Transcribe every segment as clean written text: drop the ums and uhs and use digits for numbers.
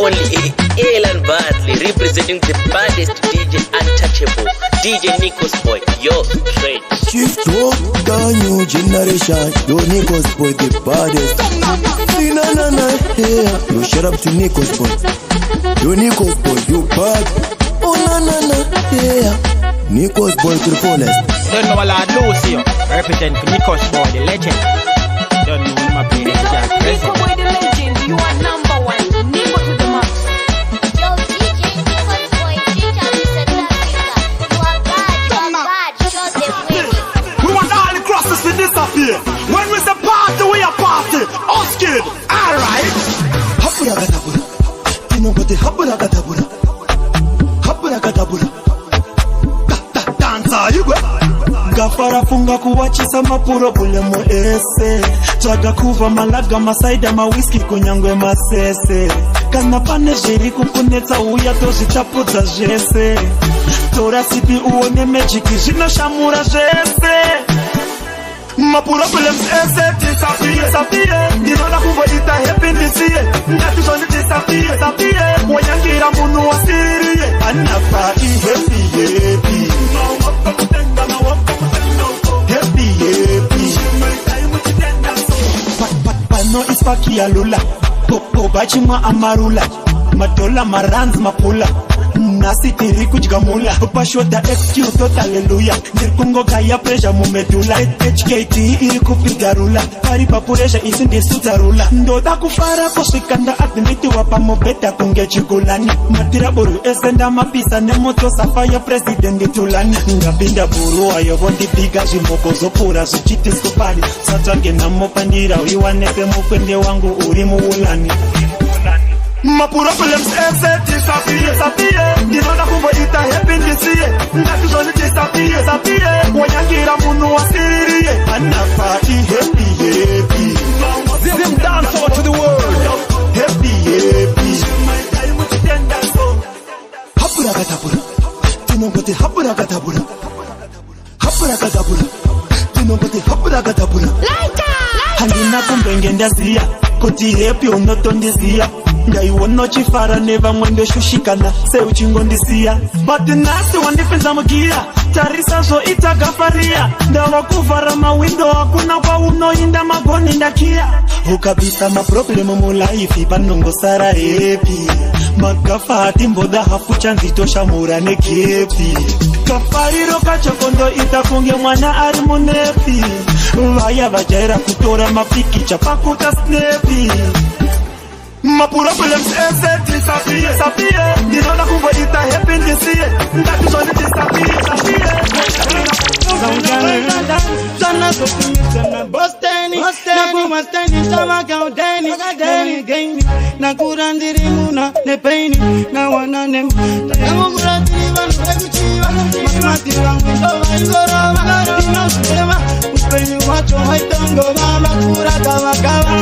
only Alan Bartley, representing the baddest DJ Untouchable, DJ Nichols Boy, your trade. Chief Talk, the new generation. Yo, Nichols Boy, the baddest. See, na na na, yeah. Yo, shut up to Nichols Boy. Yo, Nichols Boy, you bad. Oh, na na na, yeah. Nichols Boy to the fullest. Don't know Lord Lucio, represent Nichols Boy, the legend. Don't know my play Nico present. Boy the legend, you are number one. Nico to the max. Yo, DJ Nichols Boy, teach us South Africa. You are bad, you are bad. Show them way. We want all the crosses to disappear. When we say party, we a party. Us kid, alright. Abracadabra. Tinongoti abracadabra. Abracadabra. Dancer, you go. Ngafarafunga kuwachisa mapurobulemu ese. Tsvaga kuva malaga, masaida, mawiski, kunyangwe masese. Kana pane zviri kukunetsa, uya tozvitapudza zvese. Tora sipi uone magic, zvinoshamura zvese. Maproblems ese disappear, disappear. Ndinoda kumboita happy ndisiye. Ndati zvoni disappear, disappear. Wanyangira munhu wasiriye. Anafa ihappy happy, happy happy. Pano ispark yalula popo bachimwa amarula, madola, marands, mapula. Nhasi tiri kudya mula pashota excuse tot haleluya. Ndiri kungogaya pressure mumedulla. HKT iri kupigarula pari papuresha isi ndisudzarula. Ndoda kufara kusvika ndaadmitiwa pamubhedha kunge chigulani. Matiraburu ese ndamapisa nemoto safaya president Tulani. Ndapinda bhuruwa yovondibhiga zvimoko zvopfuura zvichiti supari. Satsvage nhamo pandira uiwane semukwende wangu uri muulani. Maproblems ese disappear, disappear. Ndinoda kumboita happy ndisiye. Ndati zvoni disappear, disappear. Wanyangira munhu wasiriye. Anafa ihappy happy. Zim dance to the world. Happy happy. Abracadabra. Tinongoti abracadabra. Abracadabra. Tinongoti abracadabra. Handina kumbenge ndaziya kuti happy unotondiziya. Ndaiona uchifara nevamwe, ndoshushikana seuchingondisiya, but nhasi wandipinza mugiya. Tarisa zvoita gafariya, ndava kuvhara mawindo, hakuna kwaunoinda, magoni ndakiya. Ukabvisa maproblemu mulife, panongosara happy. Magafa hatimboda hafu chanzi toshamura nekepi. Kafariro kacho kondoita kunge mwana ari munappy. Vaya vajaira kutora mapikicha pakuta snap. Maproblems ese disappear, disappear. Ndinoda kumboita happy ndisiye. Ndati zvoni disappear, disappear. Bosteni nakumasteni chamakaudeni geni nakura ndiri muna nepain nawana nem takangokura tiri vanhu vekuchiva mati vamwe ndovaingorova tinozvireva upenyu hwacho hwaitongova makura gavakava.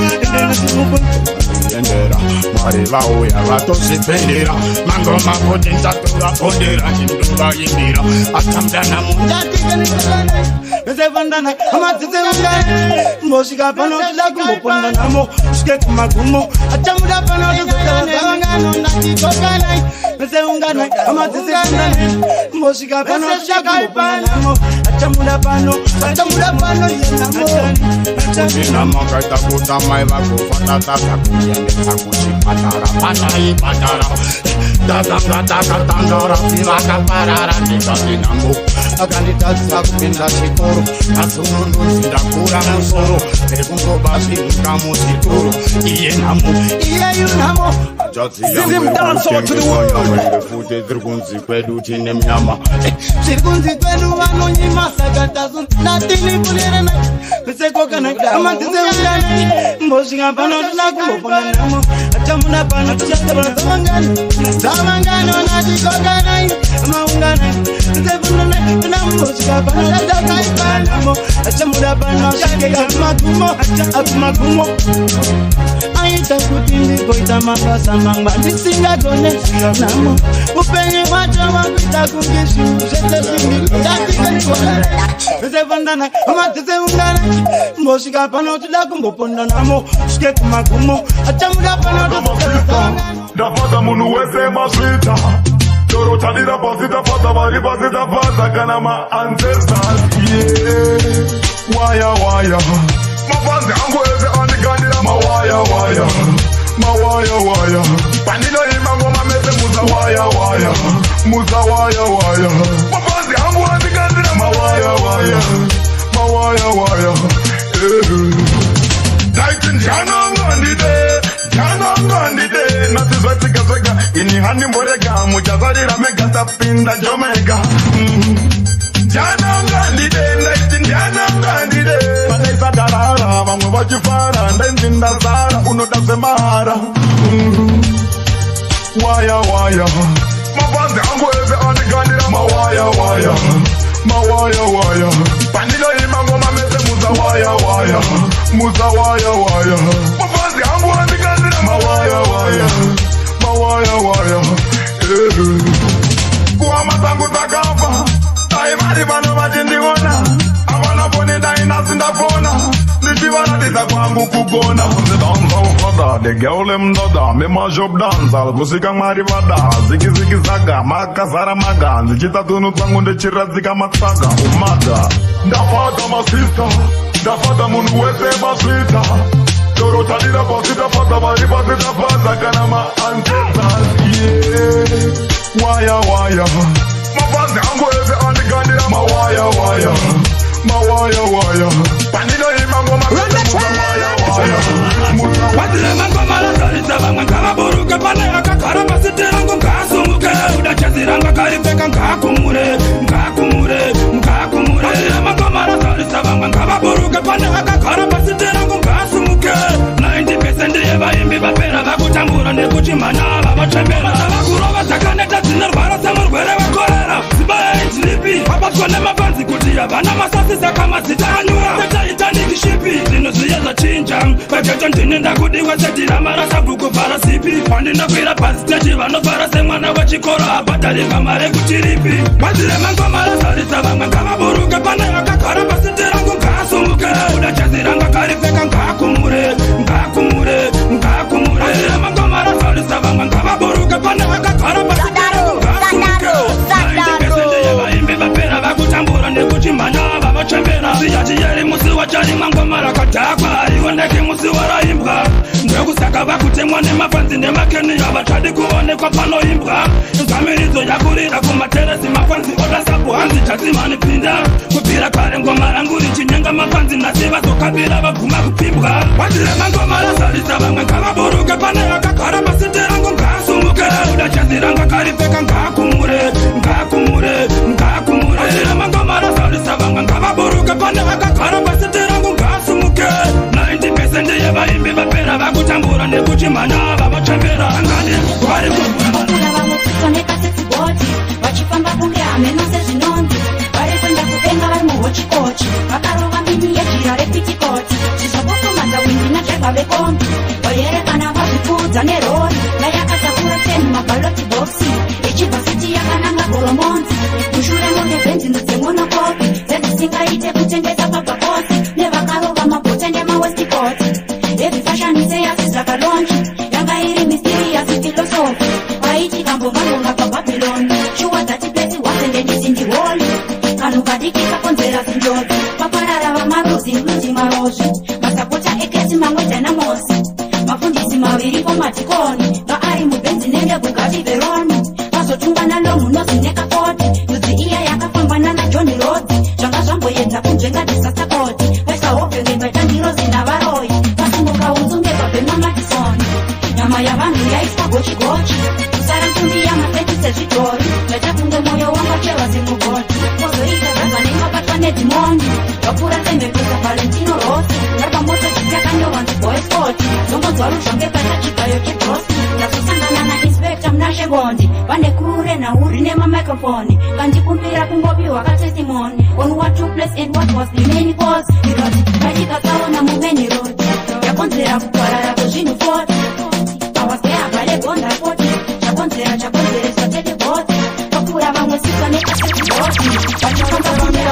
Endera Mwari vauya vatozvipendera mangoma kuti ndatovaondera ndovaimbira atamdanamu. Vesevandana amadzidze ungane mbosvika pano tida kumboponda namo svike kumagumo achamuda pano tozotavangano natikokanai vese unganai amadzidze ungane mbosvika pano tida kumboponda namo achamuda pano achamuda pano yenamo. Ndinamakaita kuta mai vakufa tatata kuendesa kuchipatara pataipatara tatanga takatandara tivakaparara ndikatinambo akanditadzisa kupinda chikoro asununduzi ndakura musoro ekungoba zvimuka muzvitoro iye nhamo. Iyeyu nhamo. Zim dance to the world futi dziri kunzi kwedu tine munyama. Zviri kunzi kwedu vanonyima saka tasu natinipunirana vesekokanai amadzidze unganai mbosvika pano tida kumbopona namo achamuna pano tichatabana dzavangano natikokanai amaunganai sefunanai tinambosvika pano tadakaipanamo achamuda pano svike kumagumo akumagumo. Maita kuti ndigoita mabasa mangwa ndisingagone. Namo upenyu hwacho wakuita kunge zvinhu zvese zvindikudatisevandana amadzise ungana mbosvika pano toda kumboponda namo svike kumagumo achamuda pano. Ndafadza munhu wese, masvita toro tadira pasi, tafadza vari pasi, tafadza kana maancestors, yeah. Waya waya, mafanzi angu ese andigandira mawaya waya, mawaya waya. Pandinoimba ngoma mese muza waya waya, muza waya waya. Mafanzi angu andigandira mawaya waya, mawaya waya, eh. Ndaiti ndianongandide, ndianongandide, nati zvaitika zvega, ini handimborega, muchazarira mega, tapinda jomega. Ndianongandide, ndaiti ndianongandide. Pandaisadarara vamwe vachifara, ndainzi ndazara, unoda zvemahara. Waya waya, mafanzi angu ese andigandira mawaya waya, mawaya waya. Pandinoimba ngoma mese muza waya waya, muza waya waya. Mafanzi angu andigandira mawaya waya, mawaya waya, eh. Kuhama dzangu dzakafa, dai vari vano vachindiona, havana foni, dai nhasi ndafona ndichivaratidza kwangu kugona. Danza, the girl them dada, me mash up dancehall kusvika Mwari vada. Ziki ziki zaga, makazara maga, ndichiita tunhu twangu ndichiradzika matsaga umaga. Ndafadza masista, ndafadza munhu wese, masvita toro tadira pasi, tafadza vari pasi, tafadza kana maancestors, yeah. Waya waya, mafanzi angu ese andigandira mawaya waya, mawaya waya. Pandinoimba ngoma mawaya waya. Vadzire mangoma razarisa vamwe ngavaburuke. Pane akagara pasiti rangu ngaasumuke, uda jezi ranga karipfeka ngaakumure, ngaakumure, ngaakumure. Vadzire mangoma razarisa vamwe ngavaburuke. Pane akagara pasiti rangu ngaasumuke. 90% yevaimbi vapera vakutambura nekuchimhanya vavachembera vakurova dzakaneta dzinorwara semurwere wekorera. Zibaendlipi vabatwa nemapanzi kuti havana masasi, saka mazita anyura seTitanic ship. Zvinhu zviya zvachinja pachecho, ndini ndakudiwa sedhirama rasabhuku vhara sipi. Pandinokwira pasiteji vanovhara semwana wechikoro abhadharirwa mari kuchiripi. Vadzire mangoma razarisa vamwe ngavaburuke. Pane akagara pasiti rangu ngaasumuke, uda jezi ranga karipfeka ngaakumure, ngaakumure, ngaakumure. Vadzire mangoma razarisa vamwe ngavaburuke. Pane akagara pasiti rangu ngaasumuke. 90% yevaimbi vapera vakutambura nekuchimhanya vavachembera. Ziyachiyeri musi wacharimwa ngoma rakadhakwa harioneki musi waraimbwa, ndokusaka vakutemwa nemafanzi nemakeni, havachadi kuonekwa panoimbwa. Nzamiridzo yakurira kumateresi, mafanzi oda sabu, hanzi jatsimani pinda. Kubvira kare ngoma rangu richinyenga mafanzi, nhasi vazokabira vabvuma kupfimbwa. Vadzire mangoma razarisa vamwe ngavaburuke. Pane akagara pasiti rangu ngaasumuke, uda jezi ranga karipfeka ngaakumure, ngaakumure, ngaakumure. Vadzire mangoma razarisa vamwe ngavaburuke. Pane akagara pasiti rangu ngaasumuke. 90% yevaimbi vapera vakutambura nekuchimhanya vavachembera angani vari. Vakura vamwe nekasetsibhoti vachifamba kunge hameno sezvinonzi vari kuenda kudenga vari muhochikochi, vakarova mini yejira repitikoti, zvizvapofumadza windi nadhraivha vekombi vayerekana vazvipfuudza nerori yayakatakura 10 maballot box ichibva city yakananga Goromonzi. Mushure mune bhenzini dzemonokopi dzedzisingaite kutengesa pabhakosi nevakarova mabhute nemawaistcoat, heavy fashion seyasi zvakalonji yanga iri mysterious philosophy vaiti kambovandonga paBabylon. Shuwa that place wasn't anything holy, kanhu kadiki kakonzera zinjodzi, paparara vamarozi including marozvi, masapota ekesi mamwe Dynamos, mafundisi maviri pomadhikoni vaari mubhenzi nenge Bugatti Veyron, vazotungana lomunozi nekakoti ndudzi iya yakafambana naJohn Rhodes, zvanga zvamboedza kunzvenga disaster koti vaisahobvenge vatangirozi navaroi vasunguka utsunge pabhema Madison. Nyama yavanhu yaiswa gochigochi kusara ntumbi yamafeti sezvidhori, zvaita kunge mwoyo wanga cheva zimugoti kozoita zazva nemabatwa nedhimoni vapfuura semhepo saValentino Rossi vari pamoto chitakanyorwanzi boysport zongonzwa ruzhonge paita chigayo chebrosi. Ndazosangana nainspector Munashe Ngondi vane kure nauri nemamicrophone kandikumbira kungopiwa katestimony on what took place and what was the main cause. Ndikati paitika tsaona mumain road yakonzera kuparara. zvinhu 40. I was there pale gonda 40. Chakonzera chakonzeresa tete boti. Pakura vamwe sisa nekaseti boti. Vachifamba kunge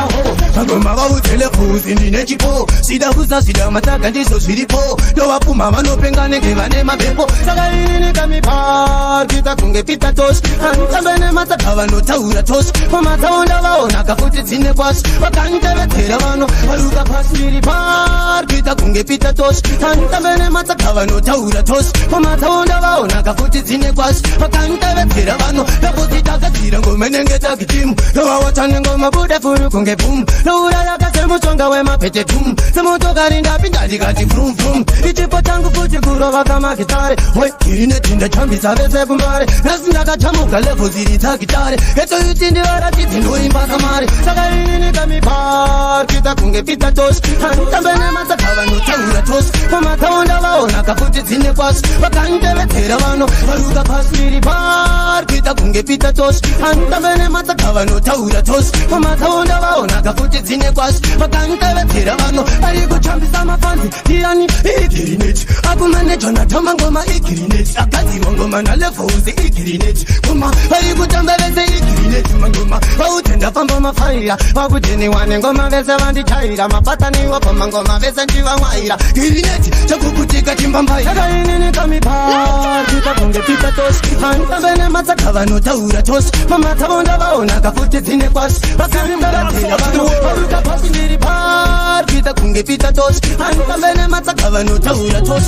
Vagoma vaudzele pfuzi ndine chipo zvida kusazvida matsaga ndizvo zviripo ndovapfuma vanopenga nenge vane mabhepo saka inini kamipar kuita kunge Peter Tosh. Handitambe nematsaga vanotaura tosh mumatsaunda vaonaka futi dzine kwash vakanditevedzera vano varuka pasi ndiri par kuita kunge Peter Tosh. Handitambe nematsaga vanotaura tosh mumatsaunda vaonaka futi dzine kwash vakanditevedzera vano vekuti takadzira ngoma inenge tagitimu ndovawatane ngoma buda furu kunge bum nouraya kasemushonga wemapete tum semotokari ndapinda ndikati vrum vrum ichipo changu futi kurova kamagitare we ine ndachambisa vese kumbare nhasi ndakachamuka level dziri dzagitare etoiti ndivaratidzi ndoimba kamare saka inini kamipar kuita kunge Peter Tosh. Handitambe nematsaga vanotaura tosh mumatsaunda vaonaka futi dzine kwash vakanditevedzera vano varuka pasi ndiri par kuita kunge Peter Tosh. Handitambe nematsaga vanotaura tosh mumatsaunda vaonaka futi dzine kwash vakanditevedzera vano ari kuchambisa mafanzi ndiani igirineti akumanejwa natamba ngoma igirineti agadzirwa ngoma nalevels igirineti ngoma vari kutamba vese igirineti mangoma vaudze ndafamba mafaira vakudheniwa nengoma vese vandichaira mabataniwa pamangoma vese ndivamwaira girineti chakuputika chimbambai saka inini kamipar kuita kunge Peter Tosh. Handitambe nematsaga vanotaura tosh mumatsaunda vaonaka futi dzine kwash vakanditevedzera vano varuka pasi ndiri par kuita kunge Peter Tosh. Handitambe nematsaga vanotaura tosh.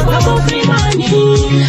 Kwakupimani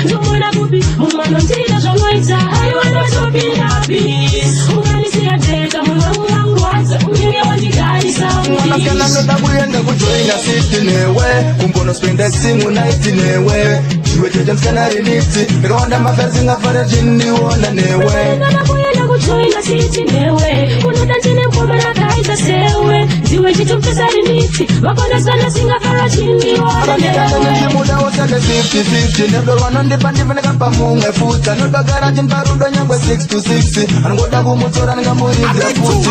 ndikuona kupi mumanondida zvaunoita aiwa ndotopindapi unganisiya ndega moyo wangu waurwadza unenge wandigarisa. Mwana ndoda kuenda kujoina city newe kumbonospenda single night newe chiwe chete musikana riliti ndakaona mafesi ngafara chindiona newe. Ndinoda kuenda kujoina city newe kunoda ndine ngoma rakaita sewe ndiwe chitopesa rimiti vakondesana singafara chindiona newe. Ndimuda wosake 50-50 nerudo rwanondipa ndiveneka pamumwe futi anodagara chindipa rudo nyangwe 6 to 6 anongoda kumutora ndingamuridza futi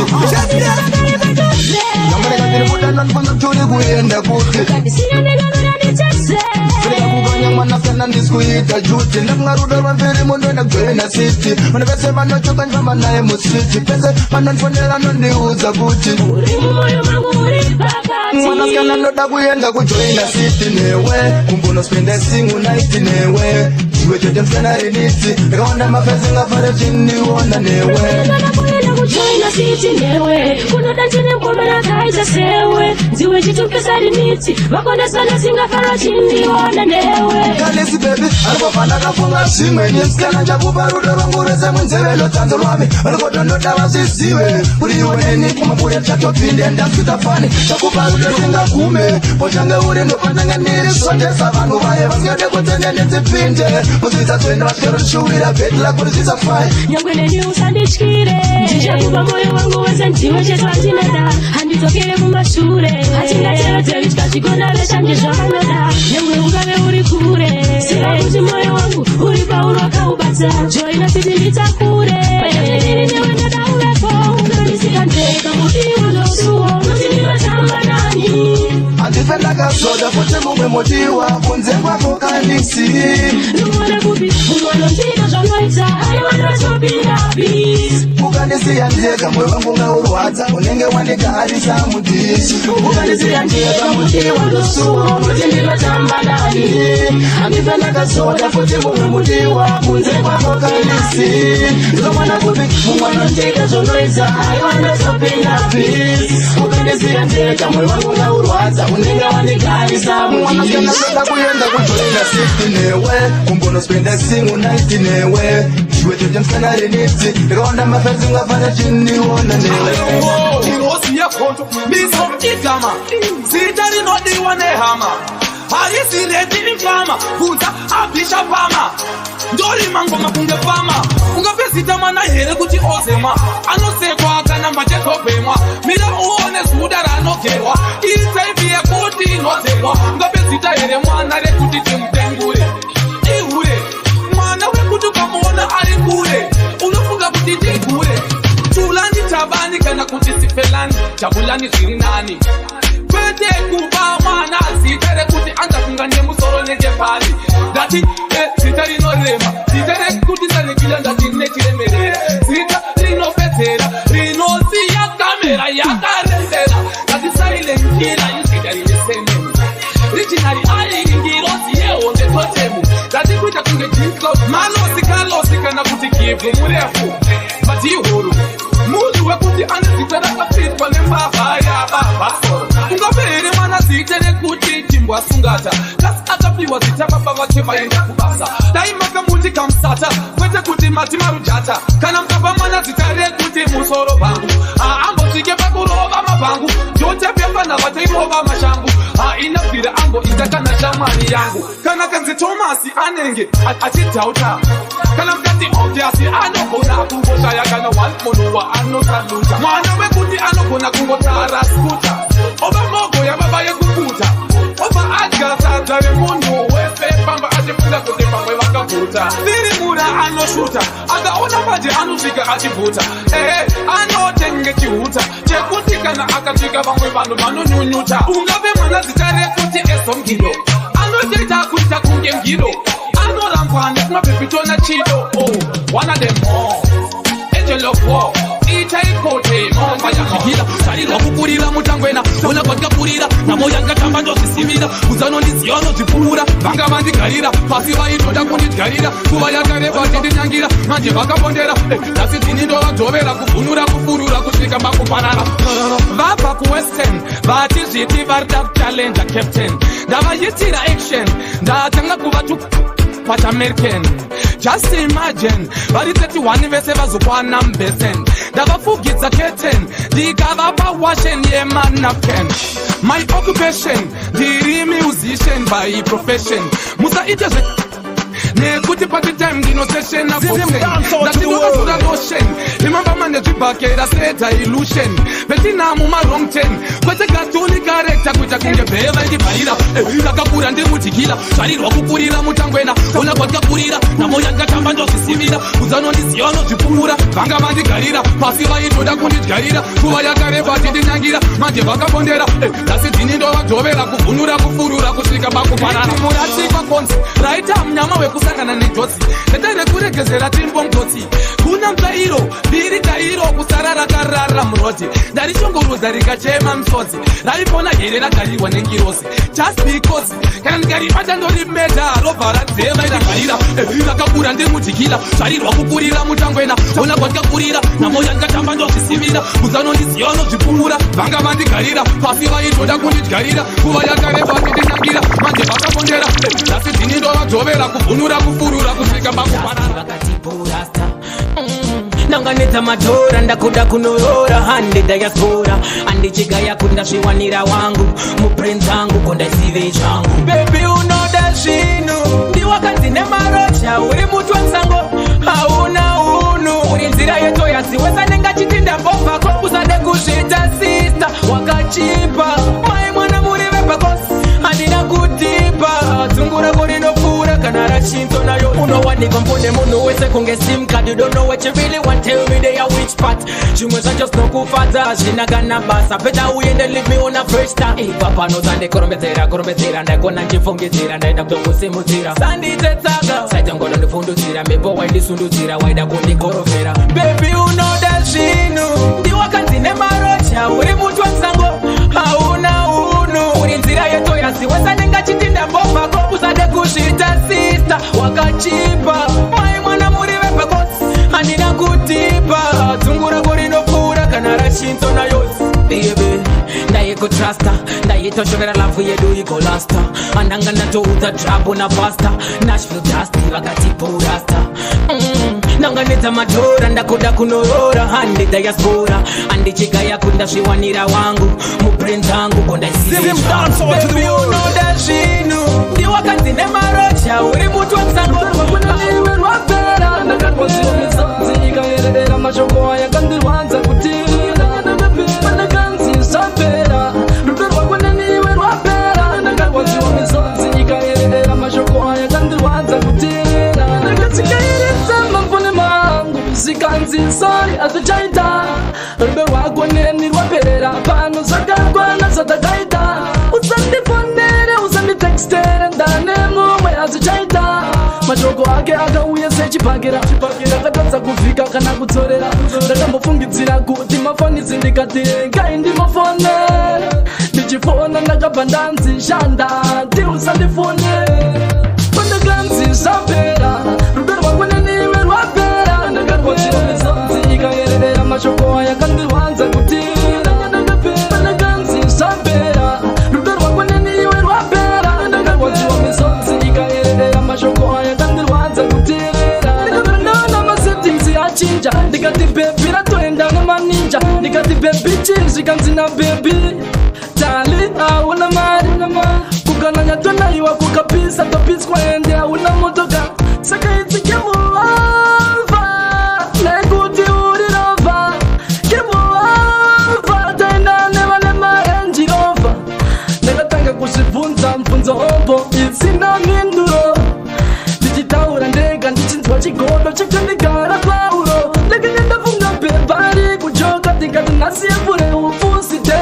nyangwe ndiri kuda ndandibvunza kuti uri kuenda kupi. Freka kukanya mwana kana ndisikuita juti ndafunga rudo rwamviri mundoenda kujoina city vanhu vese vanochoka ndifamba naye musiti pese vanondifonera nondiudza kuti mwanasikana ndoda kuenda kujoina city newe kumbonospenda single night newe chiwe chete musikana riliti ndakaona mafesi ngafare chindiona newe. Ndinoda kuenda kujoina city newe kunoda ndine ngoma rakaita sewe ndiwe chitopesa rimiti vakondesana singafara chindiona newe. Kalisi baby arikobva ndakafunga zvimwe nemusikana chakupa rudo rwangu rwese munzeve lotsanzo rwami varikotondoda vazvizive kuti iwe neni kumabuya chatopinde ndasvika fani chakupa rudo singagume pochange uri ndopandanga ndiri zvotesa vanhu vaye vasingade kutsende nedzipinde muzvitsa tsvene vasvikeronishuwira bheti lako risvisafai. Nyangwe neni usandityire ndichakupa moyo wangu wese ndiwe chete wandinoda handidzokere kumashure hatingatevedzeri tikazvikona veshanje zvavanoda nyangwe ungave uri kure ziva kuti moyo wangu uri pauri wakaubata joina city nditakure panyangwe ndiri newe ndoda uvepo unondisiya ndega mudiwa nosuwo kuti ndinotamba nani. Handife ndakazoda futi mumwe mudiwa kunze kwako kanisi. Ndikuona kupi unonondida zvaunoita aiwa ndotopindapi. Ukandisiya ndega moyo wangu ngaurwadza unenge wandigarisa mudishi ukandisiya ndega mudiwa ndosuwo kuti ndinotamba nani handife ndakazoda futi mumwe mudiwa kunze kwako kanisi ndinoona kupi mumwe anondida zvaunoita aiwa ndotopindapi ukandisiya ndega moyo wangu ngaurwadza unenge wandigarisa mudishi. Ndoda kuenda kujoina city newe kumbonospenda single night newe chiwe chete musikana riniti ndakaona mafesi ngafara chindiona newe. Ingozi yekhonto bizo igama zita rinodiwa nehama harisi retinkama bvunza abhisha pama ndorima ngoma kunge pama ungape zita mwana here kuti ozemwa anosekwa kana mbachezobhemwa mira uone zuda raanogerwa itaipi yekuti inodzerwa ungape zita here mwana rekuti timutengure ihure mwana wekuti ukamuona ari kure unofunga kuti ndigure tulani tabani kana kuti sifelani jabulani zviri nani. Kwete kupa mwana zita rekuti anzafunga nemusoro nechepari. Ndati zita rinorema, zita rekuti sanikila, ndati rinechiremerera, zita rinopedzera, rinosiya kamera yakarembera. Ndati Silent Killer, izita rine surname richinari airingirozi yehonde totemu. Ndati kuita kunge Jean-Claude Malosi Kalosi kana kuti Gibvu murefu but ihuru. Munhu wekuti ane zita rakafitwa nembavha yababhasoro, ungape here mwana zita rekuti Chimbwasungata kasi akapiwa zita baba vake vaenda kubasa? Dai makamuti Kamusata, kwete kuti mati Marujata. Kana mukapa mwana zita rekuti Musoro Bhangu, haambosvike pakurova mabhangu. Ndotepefana vachairova mashangu, haina bvira amboita kana shamwari yangu. Kana kanzi Thomasi anenge achidhauta. Kana mukati Obvious, anogona kungoshaya kana one munhu waanosaluta. Mwana wekuti anogona kungotara skuta, ova mogo yababa yekuputa, obva adya sadza remunhu wese pamba achifunga kuti pamwe vakaguta. Firimura anoshuta, akaona manje anosvika achibvuta. Ehe, anotenge chihuta chekuti kana akasvika vamwe vanhu vanonyunyuta. Ungave mwana zita rekuti Ezomgido, anotoita kuita kunge mgido, anorambwa nekumabhebhitona chido. Oh, one of them more angel of war, itaikote mombayazvikira zvarirwa kukurira mutangwena ona kwatikakurira namo yangatamba ndozvisimira kuzanondiziva nozvipfuura. Vanga vandigarira pasi, vaitoda kundidyarira nguva yakareba chindinyangira. Manje vakabondera, nhasi dzini ndovadzovera kuvhunura kufurura kusvika makuparara. Vabva kuwestern vachizviti varida kuchallenja captain. Ndavaitira action, ndatanga kuvatu pachamerican. Just imagine vari 31 vese vazokwana mubesen. Ndavafugidza curtain, ndikavapa washen yemanapkin. My occupation, ndiri musician by profession. Musaite zve nekuti party time ndinoseshena. Ndatindokazora lotion imambama nezvibhakera sedilution vetinamu marong ten, kwete katuni karekta kuita kunge bheva indibharira. Ndakakura ndimudikila zvarirwa kukurira mutangwena ona kwatikakurira namo yangatamba ndozvisimira kuzanondiziva nozvipfuura. Vanga vandigarira pasi, vaitoda kundidyarira nguva yakareba chindinyangira. Manje vakabondera, nhasi dzini ndovadzovera kuvhunura kufurura kusvika pakuparara. Muratsikwa konzi raita munyama wekusangana nejodzi nete rekuregezera timbo mutotsi. Kuna mutsvairo biri tairo kusara rakarara murodhi. Ndarishungurudza rikachema musodzi. Raipona here ragarirwa nengirozi? Just because kana ndikaribata ndorimedha robva radzeva iragarira. Ndakakura ndimudikila zvarirwa kukurira mutangwena ona kwatikakurira namo yangatamba ndozvisimira kuzanondiziva nozvipfuura. Vanga vandigarira pasi, vaitoda kundidyarira nguva yakareba chindinyangira. Manje vakabondera, nhasi dzini ndovadzovera kuvhunura kufurura kusvika pakuparara. Nanganetsa madhora, ndakuda kunorora handi diaspora andichigaya kundazviwanira wangu mubrain dzangu kondaisive zvangu. Baby, unoda zvinhu ndiwakanzi nemarocha uri mutwe musango hauna unu uri nzira yetoyasi wesanenga chitinda mbovhako usade kuzviita sister wakachipa mai mwana muri vepakosi handina kutipa dzungu rako rinopfuura kana rachinzo nayo unowanikwa mbune munhu wese kunge SIM card. You don't know what you really want, tell me they are which part. Zvimwe zvacho zvinokufadza hazvina kana basa, better uende, leave me on a fresh start. Ibva pano sandikorombedzera korombedzera ndaikona nchifungidzira ndaida kutokusimudzira sandite tsaga saitongoda ndifundudzira mhepo waindisundudzira waida kundikorovhera. Baby, unoda zvinhu ndiwakanzi nemarocha uri mutwe musango hauna unu uri nzira yetoyasi wesanenga chitinda mbovhako usade kuzviita sister wakachipa mai mwana muri vepakosi handina kutipa dzungu rako rinopfuura kana rachinzo nayosi. Baby, ndaikutrusta, ndaitoshorera love yedu igolasta andanga ndatoudza drapo napasta Nashville dusty vakatipurasta. Nanganetsa madhora ndakuda kunorora handi diaspora andichigaya kundazviwanira wangu mubrain dzangu kondaisibaby unoda zvinhu ndiwakanzi nemarocha uri mutwe musango iwe rwapera ndakarwadziwa misodzi ikayerera mashoko aya kandirwadza kuti ndakanzi zvapera rudo rwako neniwe rwapera ndakarwadziwa misodzi ikayerera mashoko aya kandirwadza kutirira ndakatsikairisa mafoni mangu zvikanzi sorry hazvichaita rudo rwako neni rwaperera pano zvakakwana zvatakaita. ake akauya sechibhakera. Ndakatadza kuvhika kana kudzorera. Ndakambofungidzira kuti mafanisi, ndikati regai ndimafone. Ndichifona ndakabva ndanzi shanda tiusandifone. Pandakanzi zvapera, rudo rwangu neniwe rwapera. Ndakarwadziwa, misodzi ikayerera, mashoko aya kandirwadza kuti pandakanzi zvapera, rudo rwangu neniwe rwapera. Ndakarwadziwa, misodzi ikayerera, mashoko aya kandirwadza kuteerera. Ndikabva ndaona masettings achinja, ndikati baby ratoenda nemaninja. Ndikati baby chii? Zvikanzi nababy tali hauna mari, kukananya tonaiwa, kukapisa topiswa, ende hauna motoka, saka it's game over nekuti uri rovha. Game over, taenda nevane maRange Rover. Ndakatanga kuzvibvunza mubvunzo hopo isina mhinduro, ndichitaura ndega, ndichinzwa chigodo chakandigara pauro. Ndakanga ndafunga babe ari kujoka, ndikati nhasi yepure upfusite,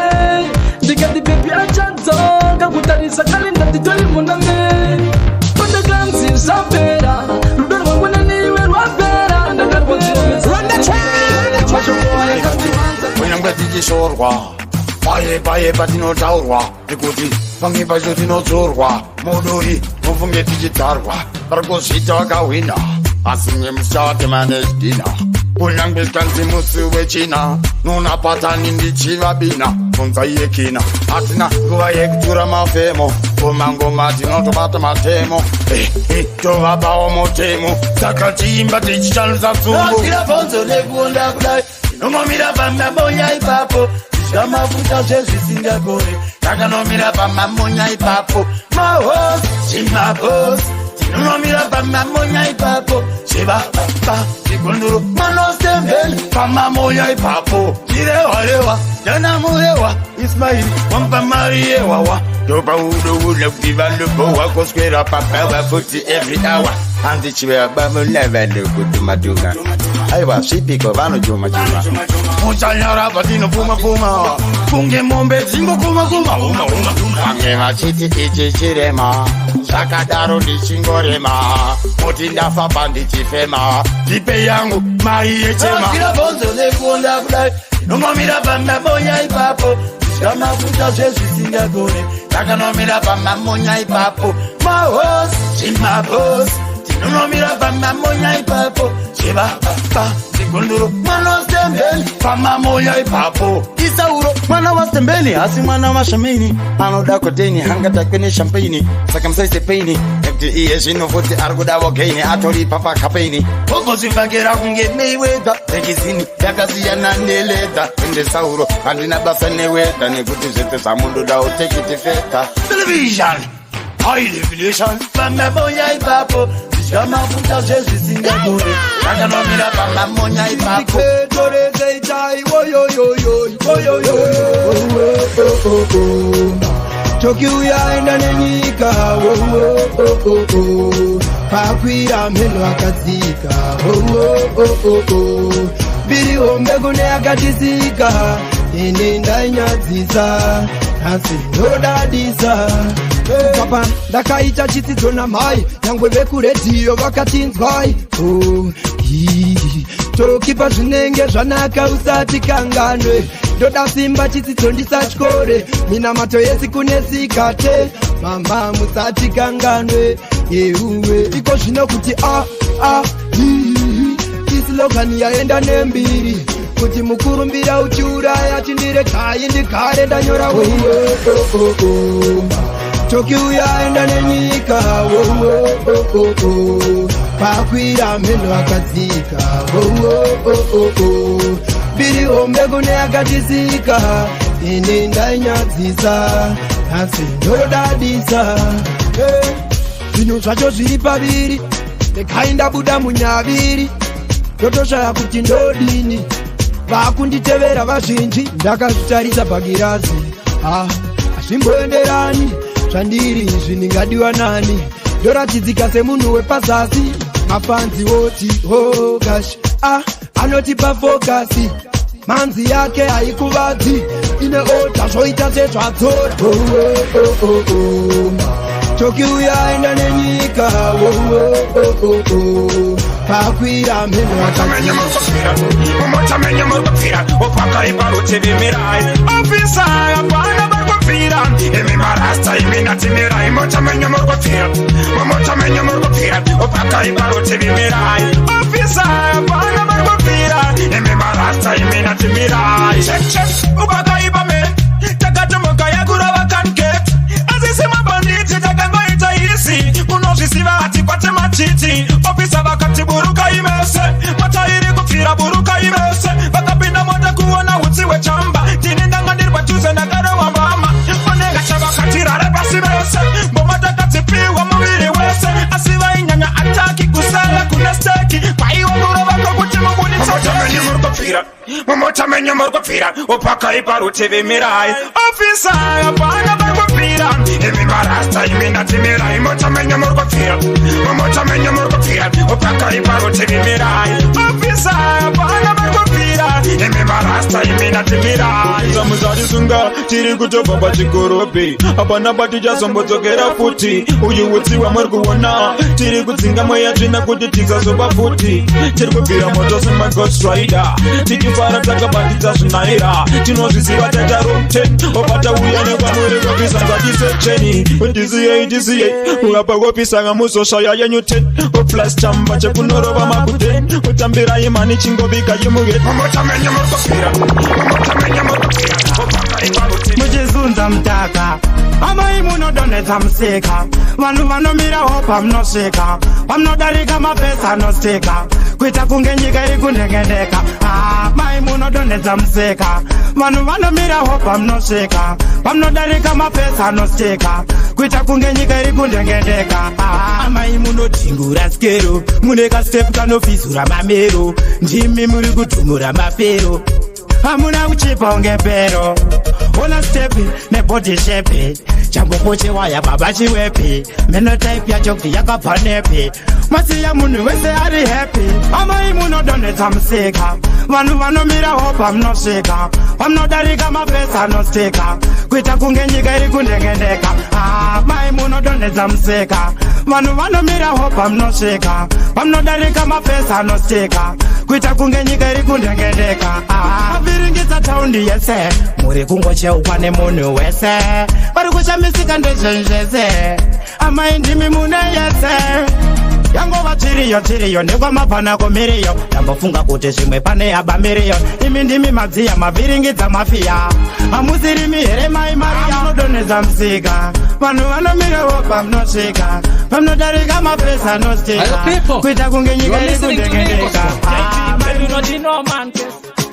ndikati baby achadzoka. Kutarisa kalenda titori muna May. Pandakanzi zvapera, rudo rwangu neniwe rwapera. Ndakarwadziwa, mashoko aya kandirwadza. Kunyangwe tichishorwa paye paye patinotaurwa nekuti pamwe pacho tinodzorwa muduri, mufunge tichidzarwa vari kuzviita vakahwina, asi mwe musatema nezvidhina. Kunyangwe kanzi musi wechina nona patani ndichivabina bvunza yekina. Hatina nguva yekutura mafemo, kumangoma tinotobata matemo. Tovapawo mutemo, saka chiimba tichishandisa tsungu. Akira bvonzo nekuonda kudai, tinomomira pamamonya ipapo, zvamafuta zvezvisingagore. Takanomira pamamonya ipapo, mahosi zvimabhosi, tinonomira pamamonya ipapo, zvivababa zvigunduru manosembeni pamamonya ipapo. Chirewarewa janamurewa Ismairi wamupa mari yewawa, ndopaudobuda kuti vanobhowa kuswera papawa futi every hour. Hanzi chivabamulavanokudhumadhuma, aiwa svipiko vanojuma juma. Muchanyara patinopfuma pfuma kunge mombe dzingokuma kuma uma uma. Vamwe vachiti ichi chirema, zvakadaro ndichingorema, muti ndafamba ndichifema, ndipe yangu mari yechema. Akira bvonzo nekuonda kudai, tinomomira pamamonya ipapo, zvamafuta zvezvisingagore. Takanomira pamamonya ipapo, mahosi zvimabhosi, tinonomira pamamonya ipapo, zvivababa zvigunduru mwanosembeni pamamonya ipapo. Isauro mwana wasembeni, asi mwana washameni anoda koteni, hangatakwe neshampagne, saka musaise pain nekuti iye zvino futi ari kuda vogaini, atori papakapeini ogozvifakira kunge Mayweather. Rekizini yakasiyana neleather, ende Sauro handina basa neweather, nekuti zvese zvamundodawo tekiti feta television high definition. Pamamonya ipapo, zvamafuta zvezvisingagore. Takanomira pamamonya ipapo. Torezeita iwoyoyoyo. Toki uyaenda nenyika. Oh, oh, oh, oh. Pakwira mheno akadzika. Oh, oh, oh, oh. Mbiri hombe kune akatisika, ini ndainyadzisa, nhasi ndodadisa. Papa ndakaita chitsidzo namai, nyangwe vekuredhiyo vakatinzwai. Oh, ii, tokipa zvinenge zvanaka, usati kanganwe. Ndoda simba, chitsidzo ndisatyore, minamato yesi kune sikate. Mama musati kanganwe yeuwe. Iko zvino kuti a a islogan yaenda nembiri kuti mukurumbira uchiuraya, chindiregai ndigare ndanyora. Toki uyaenda nenyika. Oh, oh, oh, oh. Pakwira mheno akadzika. Oh, oh, oh, oh. Mbiri hombe kune akatisika, ini ndainyadzisa, nhasi ndodadisa. Zvinhu zvacho zviri paviri, regai ndabuda munyaviri, ndotoshaya kuti ndodini, vakunditevera vazhinji. Ndakazvitarisa pagirazi, ha, hazvimboenderani zvandiri izvi, ndingadiwa nani? Ndoratidzika semunhu wepazasi. Mafanzi woti hogash ah, anotipa focus, manzi yake haikuvadzi, ine order, zvoita sezvadzora. Oh, oh, oh, oh, oh. Toki uyaenda nenyika. Oh, oh, oh, oh, oh. Pakwira mheno Mumota menyu muri kupfira, upakaipa rutivi mirai. Ofisa, hapana vari kupfira. Imi marasta, imi natimirai. Mota menyu muri kupfira, mumota menyu muri kupfira, upakaipa rutivi mirai. Ofisa, hapana vari kupfira. Imi marasta, imi natimirai. Check, check, upakaipa men. Takatomoka yakurova kanket. Asisi mabanditi takangoita isi. Unozvisiva hatikwate matiti. Ofisa vakati buruka imese. Mota iri kupfira buruka imese. Vakapinda mota kuona utsi hwechamba. Ndini ndanga ndiri padhuze ndakarova mbama. Vanenge vakatirare pasi vese. Ngoma takatsipiwa muviri wese. Asi vainyanya ataki kusara kune steki. Kwaiwa kurova kwokuti mubuditse. Mumota menyu muri kupfira. Mumota menyu muri kupfira. Upakaipa rutivi mirai. Ofisa hapana vari kupfira. Imi marasta imi natimirai. Mota menyu muri kupfira. Mumota menyu muri kupfira. Upakaipa rutivi mirai. Ofisa hapana vari kupfira. Imi marasta imi natimirai. Samuzarisunga tiri kutobva pachikoropi, hapana patichazombodzokera futi. Uyu utsi wamuri kuona tiri kudzinga mweya tsvina kuti tisazoba futi. Tiri kubvira moto semaghost rider, tichifara takabatidza zvinaira. Tinozviziva taita roten obata uya nekwamuri kopisa ngatisecheni. Tisiyei tisiyei urapa kopisa ngamuzoshaya yenyu 10 oplus chamba chekunorova makuten utambirai mani chingobika yimuge. Mumota menyu muri kupfira. Mumota menyu muri kupfira. Muchizunza mutaka, amai munodonhedza musika. Vanhu vanomirawo pamunosvika, pamunodarika mapesa anostika, kuita kunge nyika iri kundengendeka. Amai munodonhedza musika, vanhu vanomirawo pamunosvika, pamunodarika mapesa anostika, kuita kunge nyika iri kundengendeka. Amai munodhingura skero, mune kastep kanofizura mamero, ndimi muri kudhumura mafero. Hamuna kuchipa unge pero, ona stepi nebody shape, chamboko chewaya baba chiwepi, meno type yacho kuti yakabva nepi, masiya munhu wese ari happy. Amai munodonhedza musika, vanhu vanomirawo pamunosvika, pamunodarika mapesa anostika, kuita kunge nyika iri kundengendeka. Amai munodonhedza musika, vanhu vanomirawo pamunosvika, pamunodarika mapesa anostika, kuita kunge nyika iri kundengendeka. Mavhiringidza taundi yese, muri kungocheukwa nemunhu wese, vari kushamisika ndezvezvese. Amai ndimi mune yese, yangova tsviriyo tsviriyo nekwamabvana kumiriyo, ndambofunga kuti zvimwe pane abamiriyo. Imi ndimi madziya mavhiringidza mafiya, hamusirimi here mai Maria? Munodonhedza musika, vanhu vanomirawo pamunosvika, pamunodarika mapesa anostika, kuita kunge nyika iri kundengendeka.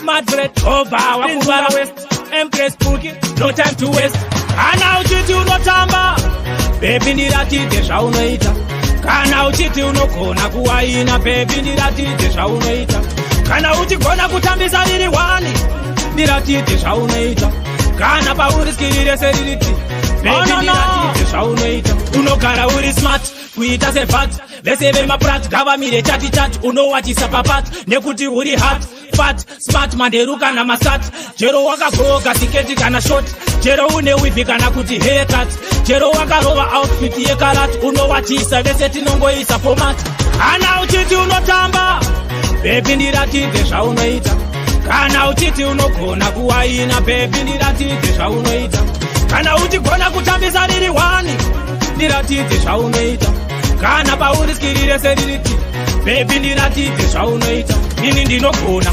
Madred over wakuvara west Empress Puki, no time to waste. Kana uchiti unotamba, baby ndiratidze zvaunoita. Kana uchiti unogona kuwaina, baby ndiratidze zvaunoita. Kana uchigona kutambisa riri wani, ndiratidze zvaunoita. Kana pauri skiri rese ririti, baby ndiratidze zvaunoita. Unogara uri smart kuita sevat, vese vemaprat ngavamire chati chati. Unowachisa papat nekuti uri hot fat smart manderu kana masat. Chero wakagoga siketi kana short, chero une wivhi kana kuti haircut, chero wakarova outfit yekarat, unowachisa vese tinongoisa format. Kana uchiti unotamba, baby ndiratidze zvaunoita. Kana uchiti unogona kuwaina, baby ndiratidze zvaunoita. Kana uchigona kutambisa riri wani, ndiratidze zvaunoita. Kana pauri skiri rese ririti, baby ndiratidze zvaunoita. Ini ndinogona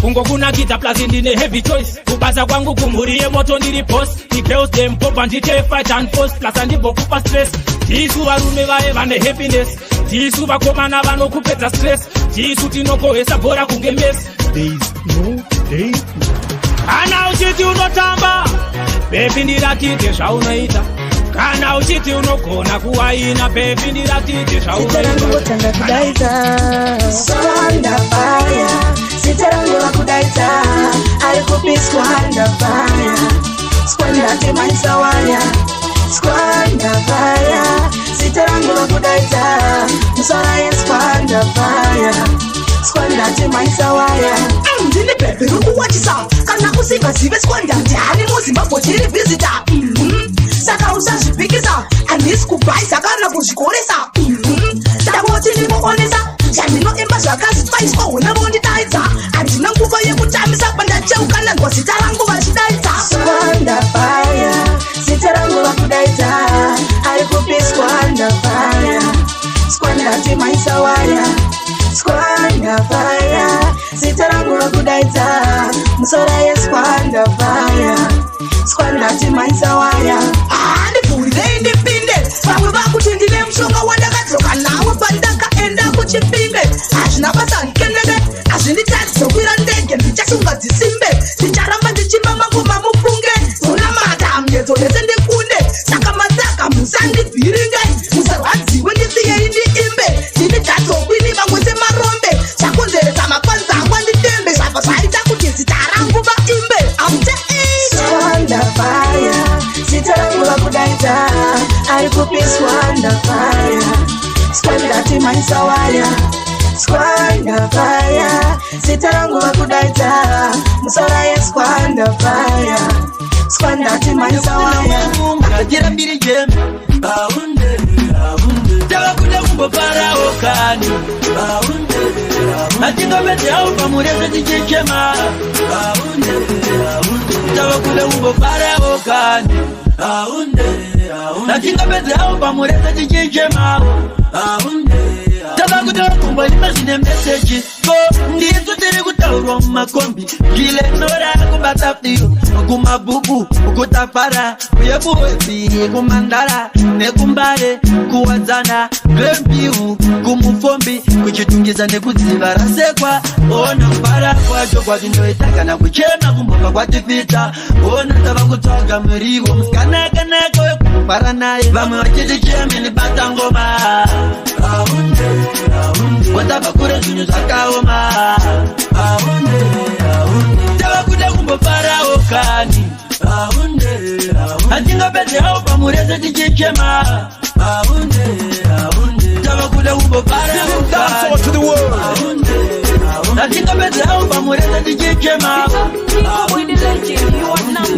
kungokunakidza plus ndine heavy choice. Kubasa kwangu kumhuri yemoto ndiri boss. The girls them popa ndite fight and force, plus andimbokupa stress. Tisu varume vaye vane happiness, tisu vakomana vanokupedza stress, tisu tinokohesa bhora kunge Messi. There is no day. Kana uchiti unotamba, baby ndiratidze zvaunoita. Kana uchiti unogona kuwaina, baby ndiratidze Zita rangu zvaunoita. votanga kudaidza Squanda fire, zita rangu rakudaidza, ari kupi Squanda fire, Squanda temaisa waya, Squanda fire, zita rangu rakudaidza, musara yeSquanda fire, Squanda timanyisa waya. Ndini bhebhe rikuwachisa kana usingazive squanda ndihani muZimbabwe tiri visitor. Saka usazvipikisa, handisi kubhaisa kana kuzvikoresa. Ndangoti ndingoonesa zvandinoimba zvakazitwaiswa hona vondidaidza. Handina nguva yekutambisa pandacheuka ndanzwa zita rangu vachidaidza. Squanda fire, zita rangu vakudaidza. Ari kupi Squanda fire? Squanda timanyisa waya. Squanda fire, zita rangu vakudaidza. Musora yeSquanda fire. Squanda timanyisa waya. Handivhurirei ndipinde, vamwe vakuti ndine mushonga wandakadzoka nawo pandakaenda kuChipinge. Hazvina basa ndikeneke, hazvinditadzokwira ndege, ndichasunga dzisimbe, ndicharamba ndichimba mangoma mufunge. Ndonamata miedzo yese ndikunde, saka matsaka musandivhiringe, musarwadziwe ndisiyei ndiimbe. Ndini dzadzokwini vamwe semarombe, zvakonzeresa mapanza angu anditembe, zvabva zvaita kuti zita rangu vaimbe. Amute. Squanda fire, zita rangu vakudaidza. Ari kupi Squanda fire? Squanda timanyisa waya. Squanda fire, zita rangu vakudaidza. Musora yeSquanda fire. Squanda timanyisa waya. Ngachirambiri jembe aunde aunde tavakuda kumboparawo kani aunde atingapedzawo pamureza tichichema aunde aunde tavakuda kumboparawo kani aunde atingapedzawo pamureza tichichema aunde tavakuda kumboimba zvine meseji ko ndisu tiri kutaurwa mumakombi zvilenora kubata firo kumabhuku kutafara uye kuwezi kumandara nekumbare kuwadzana grembiu kumufombi kuchitungiza nekudziva rasekwa ona kufara kwacho kwatinoita kana kuchema kumbobva kwatifita ona tava kutsvaga muriwo musikana akanaka wekufara naye vamwe vachiti chemeni bata ngoma aunde aunde kwatabva kure zvinhu zvakaoma aunde aunde tava kuda kumboparawo kani aunde atingapedzawo pamureza tichichema aunde aunde tava kuda kumboparawo kani aunde atingapedzawo pamureza tichichema.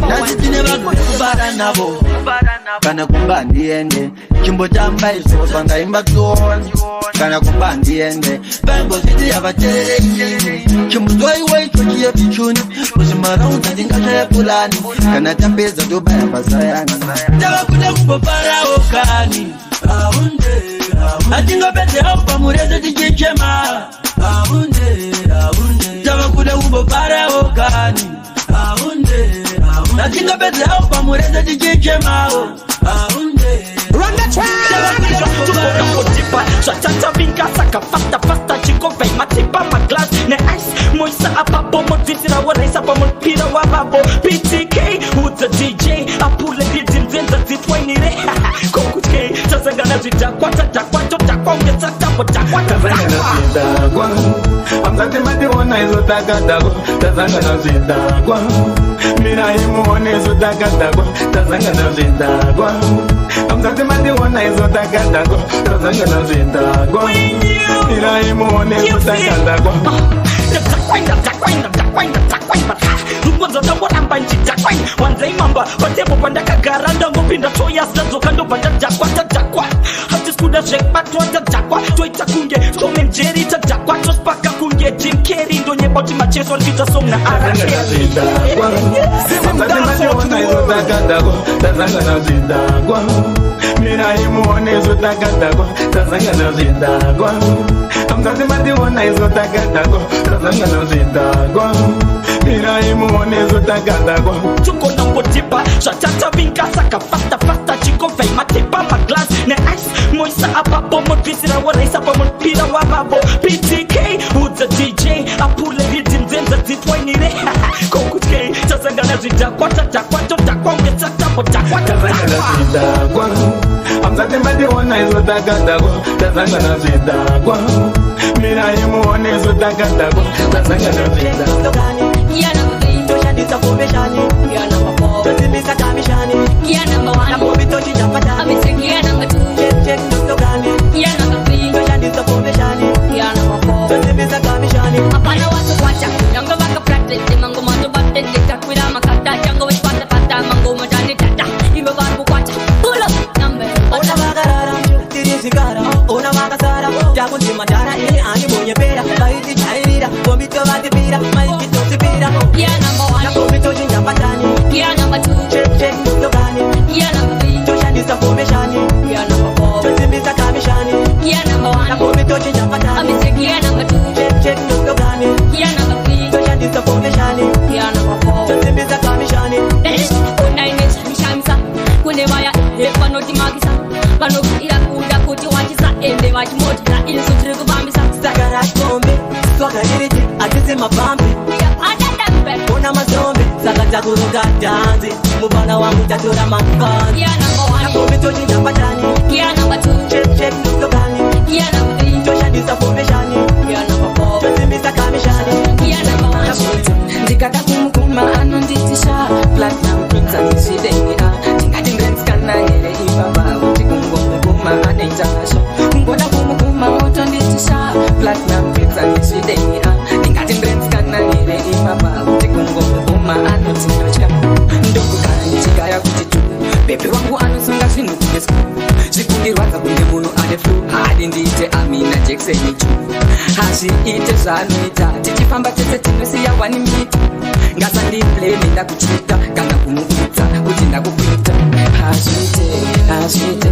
Nhasi tine vanhu vekufara navo kana kumba ndiende chimbotamba izvo zvandaimba kuona kana kumba ndiende vaimbozviti havateereri chimuzwaiwa icho chiyepichuni muzvimaraunda ndingashaya pulani kana tapedza tobaya pasayani tava kuda kumboparawo kani aunde atingapedzawo pamureza tichichema aunde aunde tava kuda kumboparawo kani aunde atingapedzawo pamureza tichichemawo aunde. Run the track! Zvatatavinga saka fasta fasta chikovhai matipa maglass neice moisa apapo modzidzirawo raisa pamupira wavavo PTK udza DJ apule ndidzinzenza dzitwainire kokutye tasangana zvidhakwa tadhakwa todhakwa unge satambo dhakwa tazangana amzati mationa izo takadhakwa tazangana zvidhakwa mirai muone izo takadhakwa tazangana zvidhakwa amzati mationa izo takadhakwa tazangana zvidhakwa mirai muone izo takadhakwa. Rukonzo ndangoramba nchidhakwa wanzai mamba patepo pandakagara ndangopinda toyas ndadzoka ndobva ndadhakwa tadhakwa hatisi kuda zvekubatwa tadhakwa toita kunge Tom and Jerry tadhakwa tospaka kunge Jim Carrey ndonyeba kuti macheso ndichiita song na R. Tazangana zvidhakwa mirai muone izo takadhakwa tazangana zvidhakwa amzati mationa izo takadhakwa tazangana zvidhakwa mirai muone izo takadhakwa. Tukona mbotipa zvatatavinga saka fasta fasta chikovhai matipa maglass neice moisa apapo modvisirawo raisa pamupira wavavo PTK udza DJ apule ndidzinzenza dzitwainire kokutye tasangana zvidhakwa tadhakwa todhakwa unge satambo dhakwa tazangana zvidhakwa amzati mationa izo takadhakwa tazangana zvidhakwa mirai muone izo takadhakwa tazangana zvidhakwa. Toshandisa formation, tosimbisa kamishani, namobi tochichapatani, check check ndosogani, toshandisa formation, tosimbisa kamishani. Takunzi madhara ini andibonyepera vaitijairira kombito vatipira maikitotipira Gear number one. nakombitochinja patani Gear number two. Check, check, logani Gear number three. toshandisa formation Gear number four. tosimbisa kamishani Gear number one. nakombitochinja patani I'm say gear number two. Check, check, logani Gear number three. toshandisa formation Gear number four. tosimbisa kamishani unaine kune vaya vanotimakisa vanokuira kuda kuti wachisa ende vachimotira isu tiri kufambisa saka rakombi swakaririti atisi mapambi ona mazombi saka takuruka dhanzi mufana wangu tatora mafanzi Gear number one. nakombitochinja patani Gear number two. Check, check, logani Gear number three. toshandisa formation Gear number four. tosimbisa kamishani Gear number one. Ndikada kumukuma anonditisha platinum prince andizvidenia ndingati ndrensikana here ipapa kuti kungomukuma anoitasho kungoda kumukuma otonditisha platinum prince andizvidenia ndingati ndrensikana here ipapa kuti kungomukuma anoti ndotya ndokugara ndichigaya kuti tu bhebhi wangu anosunga zvinhu kunge sku zvikundirwadza kunge munhu ane flu hadi ndiite amina jackson chu hazviite zvaanoita tichifamba tese tinosiya wani mita ngasandiblame ndakuchita kana kumuudza kuti ndakukuita hazviite hazviite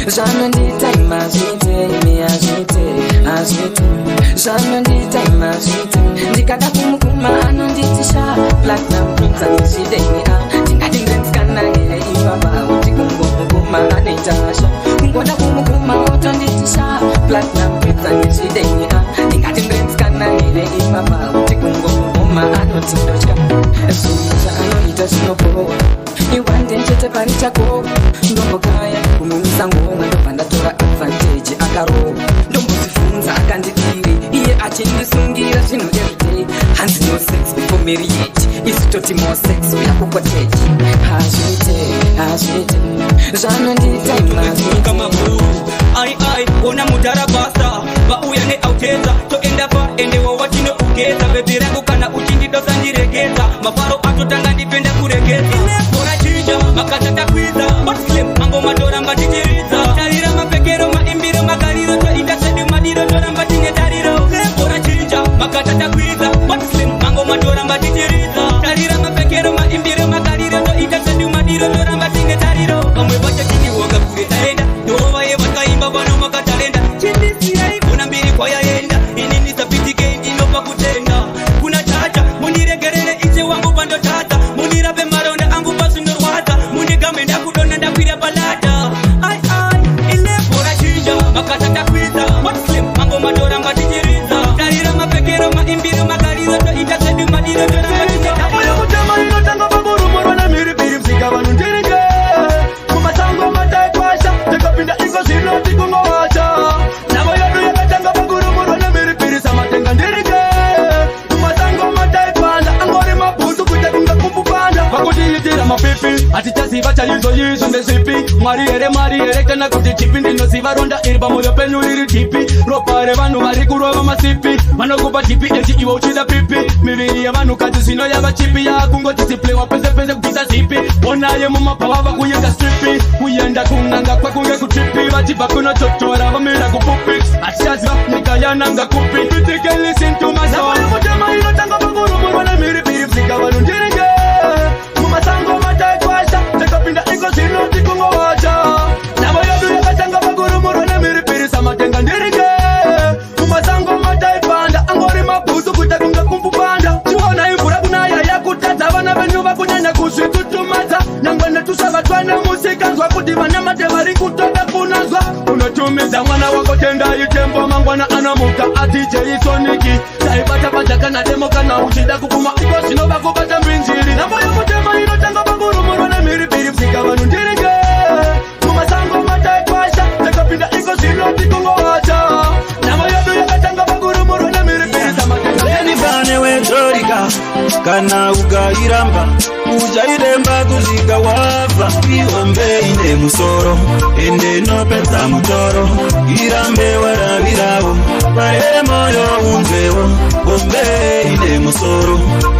zvanondiita imazviite imi hazviite hazviite zvanondiita imazviite ndikada kumukuma anonditisha platinum prince andizvideni a ndingati ndrensikana here ipapa kuti kungomukuma anoitasha kungoda kumukuma otonditisha platinum prince andizvideni a ndingati ndrensikana here ipapa kuti kungomukuma anoti ndotya zvinhu zvaanoita zvinobowa iwande chete pari chako ndombokaya kumumisa ngoma ndobva ndatora advantage akarowa ndombozifunza akandidiri iye achindisungira zvinhu everyday hanzi no sex before marriage isu toti more sex uya kucottage hazviite hazviite zvanondiita imazviite Ai ai, ona mudhara basa vauya neauteza toenda pa ende wawatinougeza bhebhi rangu kana uchindidosa ndiregedza mafaro atotanga ndipenda kuregedza bora chinja makatatakwidza botslam mangoma toramba tichiridza tarira mapfekero maimbiro magariro toita zvedu madiro toramba tine tariro bora chinja makatatakwidza botslam mangoma toramba tichiridza tarira mapfekero maimbiro magariro toita zvedu madiro toramba tine tariro vamwe vachatiniwoga kure taenda ndovaye vakaimba vano makatalenda chindisiyai kuna mbiri kwayaenda inini sapitike ndinopa kutenda kuna chacha mundiregerere iche wangu pandotadza munirape maronda angu pazvinorwadza mundigame ndakudona ndakwira palada ai ai ilebhora chinja makatatakwidza botslam mangoma toramba tichiridza tarira mapfekero maimbiro magariro toita zvedu madiro toramba Uyo mutema inotanga pakurumurwa nemhiripiri msika vanhu ndirike mumasango mataikwasha tikapinda iko zvino tikungowacha nhamo yedu yakatanga pakurumurwa nemhiripiri samatenga ndirike mumasango mataipanda angori mabhutsu kuita kunge kumbupanda vakutiitira mapipi hatichaziva chaizvoizvo ndezvipi mwari here mwari here kana kuti chipi ndinoziva ronda iri pamoyo penyu riri tipi ropa revanhu vari kurova masipi vanokupa tipi eti iwe uchida pipi miviri yevanhukadzi zvino yava chipi yakungotisiplewa pese pese kubvisa zipi onaye mumabhava vakuyenga stripi kuenda kun'anga kwakunge kutripi vachibva kunototora vamira kupupi hatichaziva nyika yananga kupi titikelisintumasamutema inotanga pakurumurwa nemhiripiri msika vanhu ndirike mumasango mataikwasha takapinda iko zvino tikungowacha nhamo yedu yakatanga pakurumurwa nemhiripiri samatenga ndirike mumasango mataipanda angori mabhutsu kuita kunge kumbupanda chiona imvura kunaya yakutadza vana venyu vakunyanya kuzvitutumadza nyangwe netusvavatwa nemusikanzwa kuti vana mate vari kutoda kunanzwa unotumidza mwana wako tendai tembo mangwana anomuka atijeisoniki taibata badza kana demo kana uchida kupfuma iko zvino vakubata mbinjiri nhambo yemutema inotanga pakurumurwa nemhiripiri msika vanhu ndirike mumasango mataikwasha takapinda iko zvino tikungowacha nhamo yedu yakatanga pakurumurwa nemhiripiri Lenifane wedzorika kana ukairamba uchairemba kusvika wafa ihombe ine musoro ende inopedza mutoro irambe waravirawo paye moyo unzwewo hombe ine musoro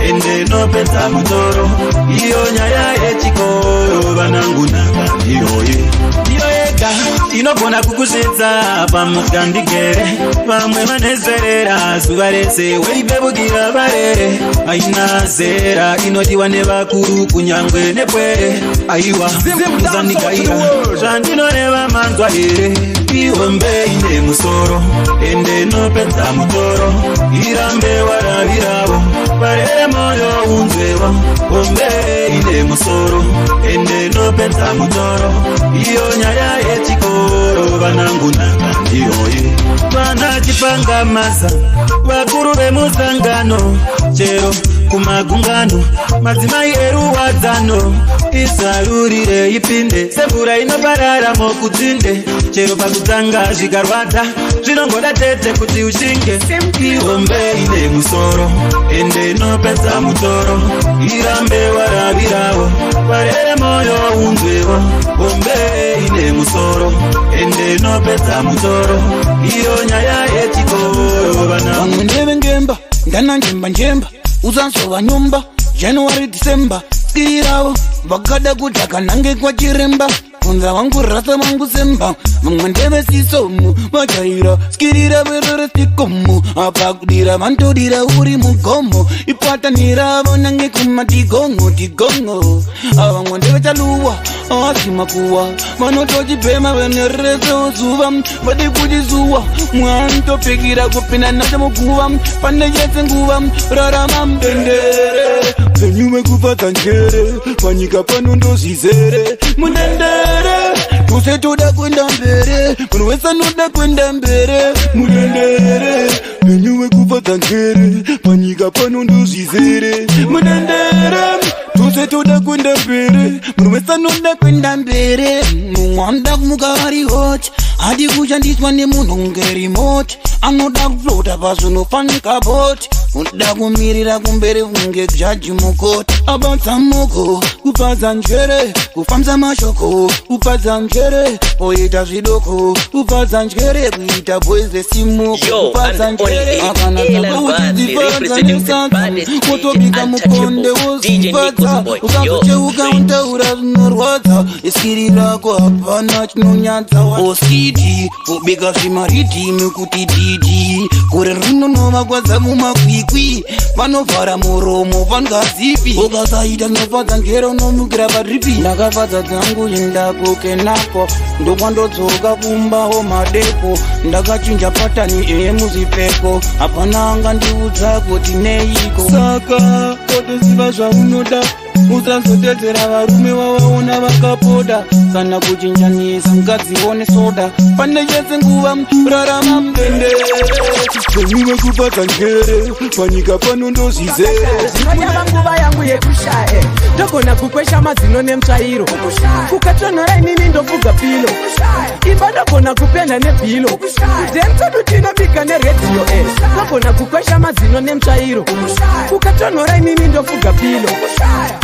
ende inopedza mutoro iyo nyaya yechikoro vanangu naka iyoye ndiyo yega Ika inogona kukusvitsa pamukandigere. Vamwe vanezerera zuva rese weibebukira varere. Aina zera inodiwa nevakuru kunyangwe nepwere. Aiwa uzandigaira zvandinoreva manzwa here. Ihombe ine musoro ende inopedza mutoro. Irambe waraviravo varere moyo unzwevo. Hombe ine musoro ende inopedza mutoro. Iyo nyaya yechikoro vanangu nhaka ndiyoye. Vana chipangamasa vakuru vemusangano chero kumagungano madzimai eruwadzano. Isarurire ipinde semvura inoparara mokudzinde. Chero pakutanga zvikarwadza zvinongoda tete kuti ushinge. Ihombe ine musoro ende inopedza mutoro. Irambe waraviravo varere moyo unzwevo. Hombe ine musoro ende inopedza mutoro. Iyo nyaya yechikoro vana. Vamwe ndevengemba ndana njemba njemba usansova nyumba January December skiravo vakada kudhaka nange kwachiremba bvunza wangu rasa wangu semba. Vamwe ndevesisomu vajaira skirira vererestikomu apa kudira vandodira uri mugomo ipataniravo nange kumatigongo tigongo. Vamwe ndevechaluwa asi makuwa vanotochibhema venereso zuva vadi kuchizuwa mwantopikira kupinda nacho muguva pane chese nguva rarama mudendere penyu wekufadza njere panyika pano ndozvizere mudendere tose toda kuenda mbere munhu wese anoda kuenda mbere mudendere penyu wekufadza njere panyika pano ndozvizere mudendere tose toda kuenda mbere munhu wese anoda kuenda mbere. Mumwe anoda kumuka vari hot hadi kushandiswa nemunhu kunge remote anoda kuflota pazvinofanika bot unoda kumirira kumberi kunge jaji mukoti abatsa moko kufadza njere kufambisa mashoko kufadza njere oita zvidoko kufadza njere kuita boys vesimoko Yo, kufadza and only njere Alan akanaka Vance, uchidzifadza representing the nesadza baddest DJ wotobika mukonde Untouchable, DJ wozvifadza Nichols Boy, yo ukazocheuka friend. utaura zvinorwadza iskiri rako hapana chinonyadza oskidi kubika zvimaridhimi kuti dhidhi gore rinonova mumakwikwi vanovhara muromo vangazipi ukasaita zvinofadza njere unomukira padripi. Ndakafadza dzangu indako kenako ndokwandodzoka kumbawo madeko ndakachinja patani emuzvipfeko hapana angandiudza kuti neiko. Saka kotoziva zvaunoda usazotedzera varume wavaona vakapoda kana kuchinjanisa mukadzi one soda pane chese nguva rarama mudendere penyu wekufadza njere panyika pano ndozvizere. Zvinotava nguva yangu yekushaya ndogona kukwesha mazino nemutsvairo kukatonhora inini ndofuga pilo imba ndogona kupenda nebhilo kudhemtsodu tinobika neredhiyo ndogona kukwesha mazino nemutsvairo kukatonhora inini ndofuga pilo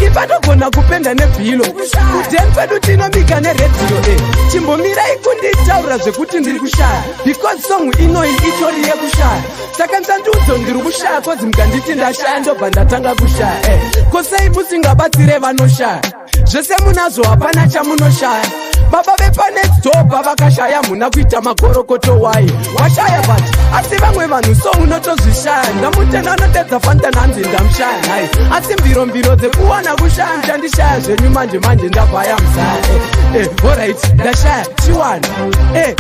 imba ndogona kupenda nebhilo kudhemtsodu tinobika neredhiyo. Chimbomirai kunditaura zvekuti ndiri kushaya because song inoyi itori yekushaya saka musandiudzo ndiri kushaya kozi mukanditi ndashaya ndobva ndatanga kushaya. Kosei musingabatsire vanoshaya zvese munazvo hapana chamunoshaya. Baba vepanextdoor vakashaya muna kuita makorokoto wai washaya but asi vamwe vanhu so unotozvishaya ndamutena anotedza fanta nanzi ndamushaya nhai asi mviro dzekuwana kushaya muchandishaya zvenyu manje manje ndabvaya muzaya. Alright ndashaya chiwana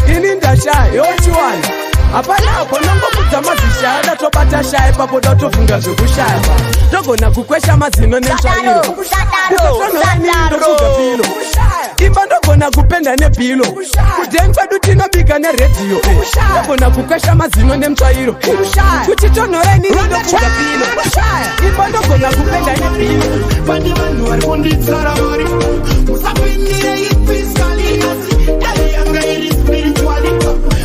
ini ndashaya yo chiwana hapana apo nongomudza mazishaya datobata shaya ipapo datofunga zvekushaya ndogona kukwesha mazino netsvairo kukatonhora inini ndofuga pilo imba ndogona kupenda nebhilo kudheni kwedu tinobika neredhiyo ndogona kukwesha mazino nemutsvairo kuchitonhora inini ndofuga pilo imba ndogona kupenda nebhilo. Pane vanhu vari kunditsara vari musapindire ifisikali asi dai yanga iri spirituali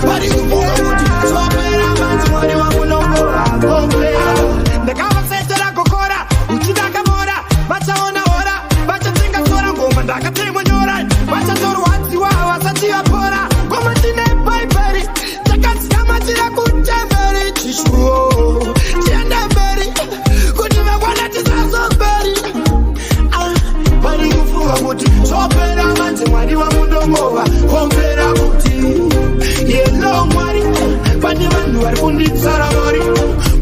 vari kufunga kuti zvapera manje Mwari wangu nongovakopera ndakavasetera kokora uchidakamora vachaona hora vachatsenga sora ngoma ndakatengwa nyora vachatorwadziwa vasati vapora ngoma tine bhaibheri takadzikamatira kutemberi chishuwo chiende mberi kuti vangwana tisazoperi. Vari kufunga kuti zvopera manje Mwari wangu ndongova vari kunditsara mari.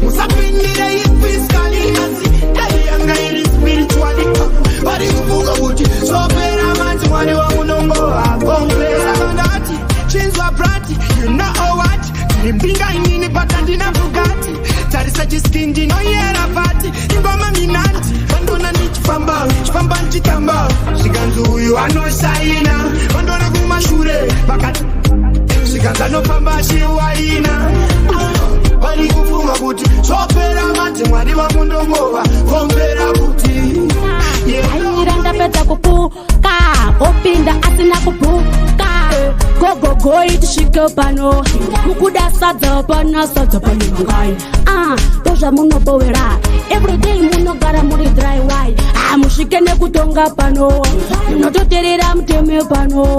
Musapindire ifisikali, asi dai yanga iri spiritually. Vari kufunga kuti zvopera manje, Mwari wamunongovakombera. Saka ndati chinzwa brati, you know what, ndimbinga inini, but handina Bugatti. Tarisa chiskin, ndinoyera pati ingoma minanti. Vandona ndichifamba chifamba ndichitamba, zvikanzi uyu anoshaina. Vandona kumashure vakati, zvikanzi anofamba achiwaina. Vari kufunga kuti zvopera manje, Mwari vamundongova kombera kuti Aimira ndapedza kupuka, opinda asina kubhuka. Gogogoi tisvike pano, mukuda sadza pana sadza pane mangai. Ah, ndozvamunobowera everyday, munogara muri dry wy. Hamusvike nekutonga pano, munototerera muteme pano.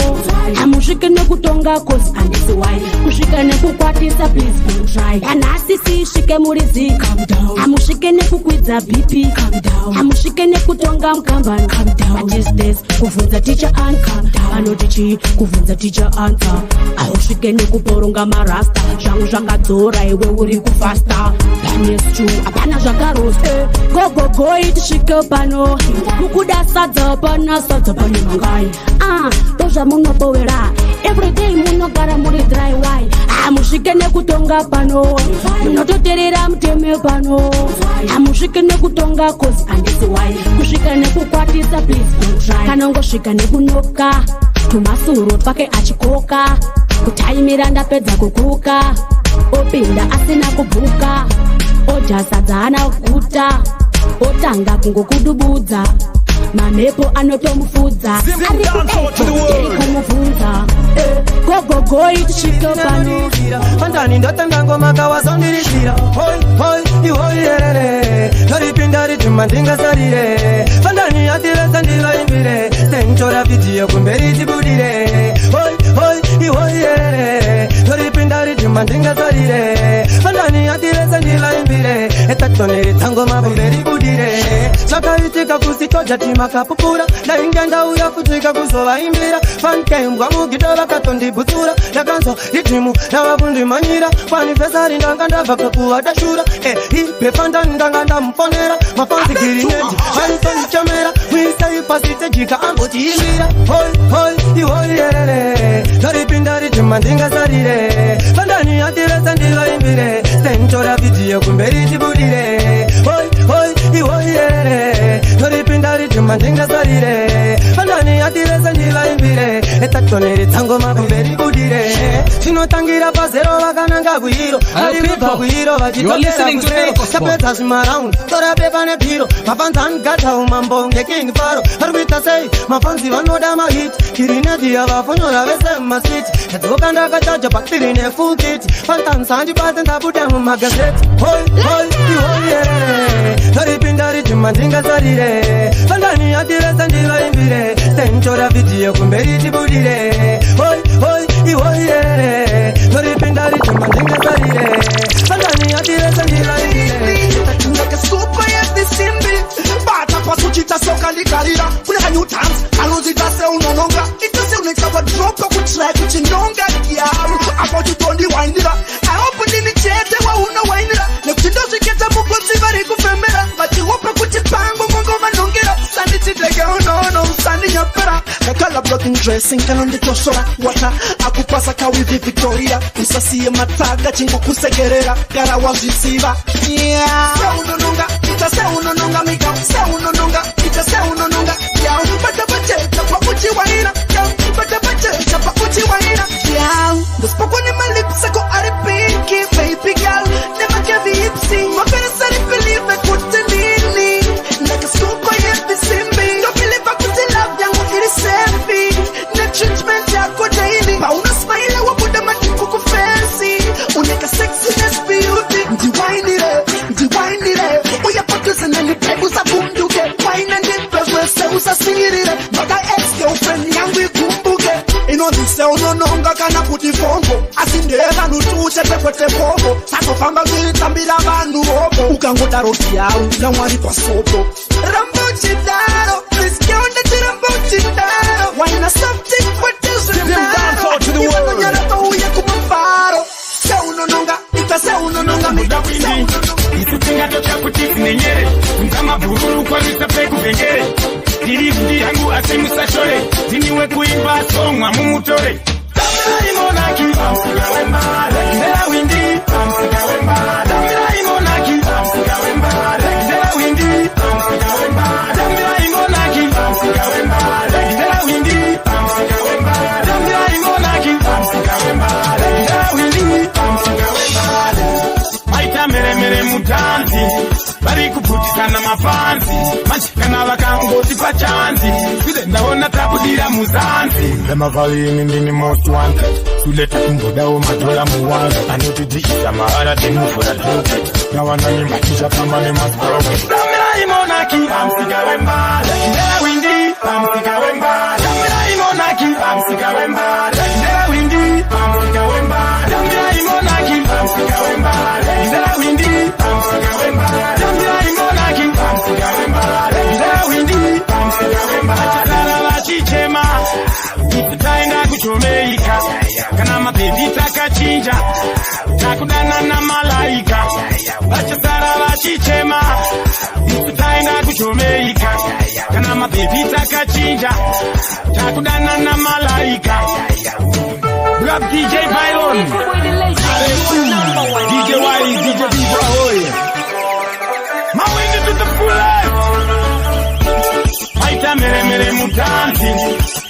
Hamusvike nekutonga, 'cause handisi wai kusvika nekukwatisa. Please don't try kana asisi svike muri calm down. Hamusvike nekukwidza BP, calm down. Hamusvike nekutonga mukambani, calm down. What is this? Kuvhunza teacher answer, vanoti chii? Kuvhunza teacher answer. Hausvike nekuporonga marasta, zvangu zvakadzora, iwe uri kufasta. Pane stew hapana zvakarosta. Gogogoi tisvike pano, mukuda sadza pana sadza pane mangai. Ah, ndozvamunobowera everyday, munogara muri dry wy. Hamusvike nekutonga pano, munototerera muteme pano. Hamusvike nekutonga, 'cause handisi wai kusvika nekukwatisa. Please don't try kanongosvika nekunoka tumasuro twake achikoka. Kutaimira ndapedza kukuka, opinda asina kubhuka, odya sadza ana guta, otanga kungokudubudza. Mamhepo anotomufudza, ari kueri kumubvunza. Gogogoi tisvike pano. Fandani ndotanga ngoma kawazondirishira. Hoi hoi ihoi erere, toripinda ritima ndingasarire. Fandani atiresa ndivaimbire, sentora vhidhiyo kumberi tibudire. Hoi hoi ihoi erere, toripinda ritima ndingasarire. Fandani atiresa ndivaimbire, etatoneri ngoma kumberi budire. Zvakaitika kusitoja timakapupura, ndainge ndauya futika kuzovaimbira. Fankembwa mugito vakatondibhutsura, ndakanzwa ridhimu rava kundimanyira. Kwanivhesari ndanga ndabva kakuvadashura. Ipe fandani ndanga ndamufonera. Mafanzi girineti vaisondichemera, muisai pasitejika ambotiimbira. Hoi hoi ihoi erere, toripinda ritima ndingasarire. Fandani atiresa ndivaimbire, sentora vhidhiyo kumberi tibudire. Hoi hoi ihoi erere, toripinda ritima ndingasarire. Fandani atiresa ndivaimbire, etatoneri tsangoma kumberi budire. Zvinotangira pazero vakananga kuhiro, vari kubva kuhiro vachitapedza zvimaraundi. Tora bepa nebhiro, mafanzi anigadha umambo ngeking Faro. Vari kuita sei mafanzi? Vanoda mahit kirineti, yavafonyora vese mumasiti. Ndadzoka ndakachaja patiri nefull kit. Fantansa handibate, ndabuda mumagazeti. Hoi hoi ihoi erere, toripinda ridhima ndingasarire. Fandani atiresa ndivaimbire, sentora vhidhiyo kumberi tibudire. Hoi hoi ihoi erere, toripinda ridhima ndingasarire. Fandani atiresa ndivaimbire. Ndakasupa yezisimbi, bata pasuchita soka likarira. Kune kanyu dance kanozita seunononga, ita seunoita wadropa kutry kuchinonga gyaru apa uchitondiwainira. I hope ndini chete waunowainira, nekuti ndozviketa mugotsi vari kufemera vachihope kuti pangu mongo vanongera. Usanditideke unono, usandinyopera. Kakala blocking dressing kanonditosora wata akupasa kawivi Victoria. Usasiye matsaga, chingokusekerera, gara wazviziva. Yeah. Seunononga ita seunononga mika, seunononga ita seunononga yau bata pacheta pauchiwaina yau bata pacheta pauchiwaina yau. Ndosipokwa nemalips ako ari pinky, baby girl, nemakevi hipsi maperesari. Believe kuti ndini ndakasupa yevisimbi, ndobelieve kuti love yangu iri safe netreatment yako daily. Paunosmaila wabuda madhiku kufensi, uneka sexiness beauty. Ndiwainire, ndiwainire, uya padhuze nani babe, usavhunduke. Waina ndibhezwese, usasiyirire mpaka ex girlfriend yangu ikumbuke. Inonzi seunononga kana kuti fongo, asi ndevanhu tuchete kwete povo. Sazofamba zviritambira vanhu vopo, ukangodaro dhiyaru namwari pasopo. Ramba uchidaro, please girl, ndati uchidaro. Waina something kwete Zim dancehall to the world. zvinaro, uye kumafaro. Seunononga ita Ita seunononga Buda windi isu tingatotya kuti dzinenyere bvunza mabhururu kwanisa pekuvhengere. Ndiri vhindi yangu asi musashore, ndiniwe kuimba songwa mumutore. Tambirai monaki pamusika wembare, ndera windi pamusika wembare. Tambirai monaki pamusika wembare, ndera windi pamusika wembare. Tambirai monaki pamusika wembare, ndera windi pamusika wembare. Tambirai monaki pamusika wembare, ndera windi pamusika wembare. Maita mheremhere mutanzi, vari kupfutisana mafanzi manje kana vakangoti pachanzi sile ndaona tabudira muzanzi. Lemavhalini ndini most wanted, tuleta kumbodawo madhola muwanza anotidziisa mahara tinuvhura docket nawana nyimba tichafamba nemasprocket. Tambirai monaki pamusika wembare, ndera windi pamusika wembare. Tambirai monaki pamusika wembare, ndera windi pamusika wembare. Tambirai monaki pamusika wembare, ndera windi pamusika wembare. Tambirai monaki pamusika wembare, ndera windi pamusika wembare. Vachasara vachichema isu taenda kuJamaica, kana mabhebhi takachinja takudanana malaika. Vachasara vachichema isu taenda kuJamaica, kana mabhebhi takachinja takudanana malaika. Big up DJ Byron, DJ Wise, DJ Bibra Hoy. Mawindi to the fullest. Maita mheremhere mutanzi,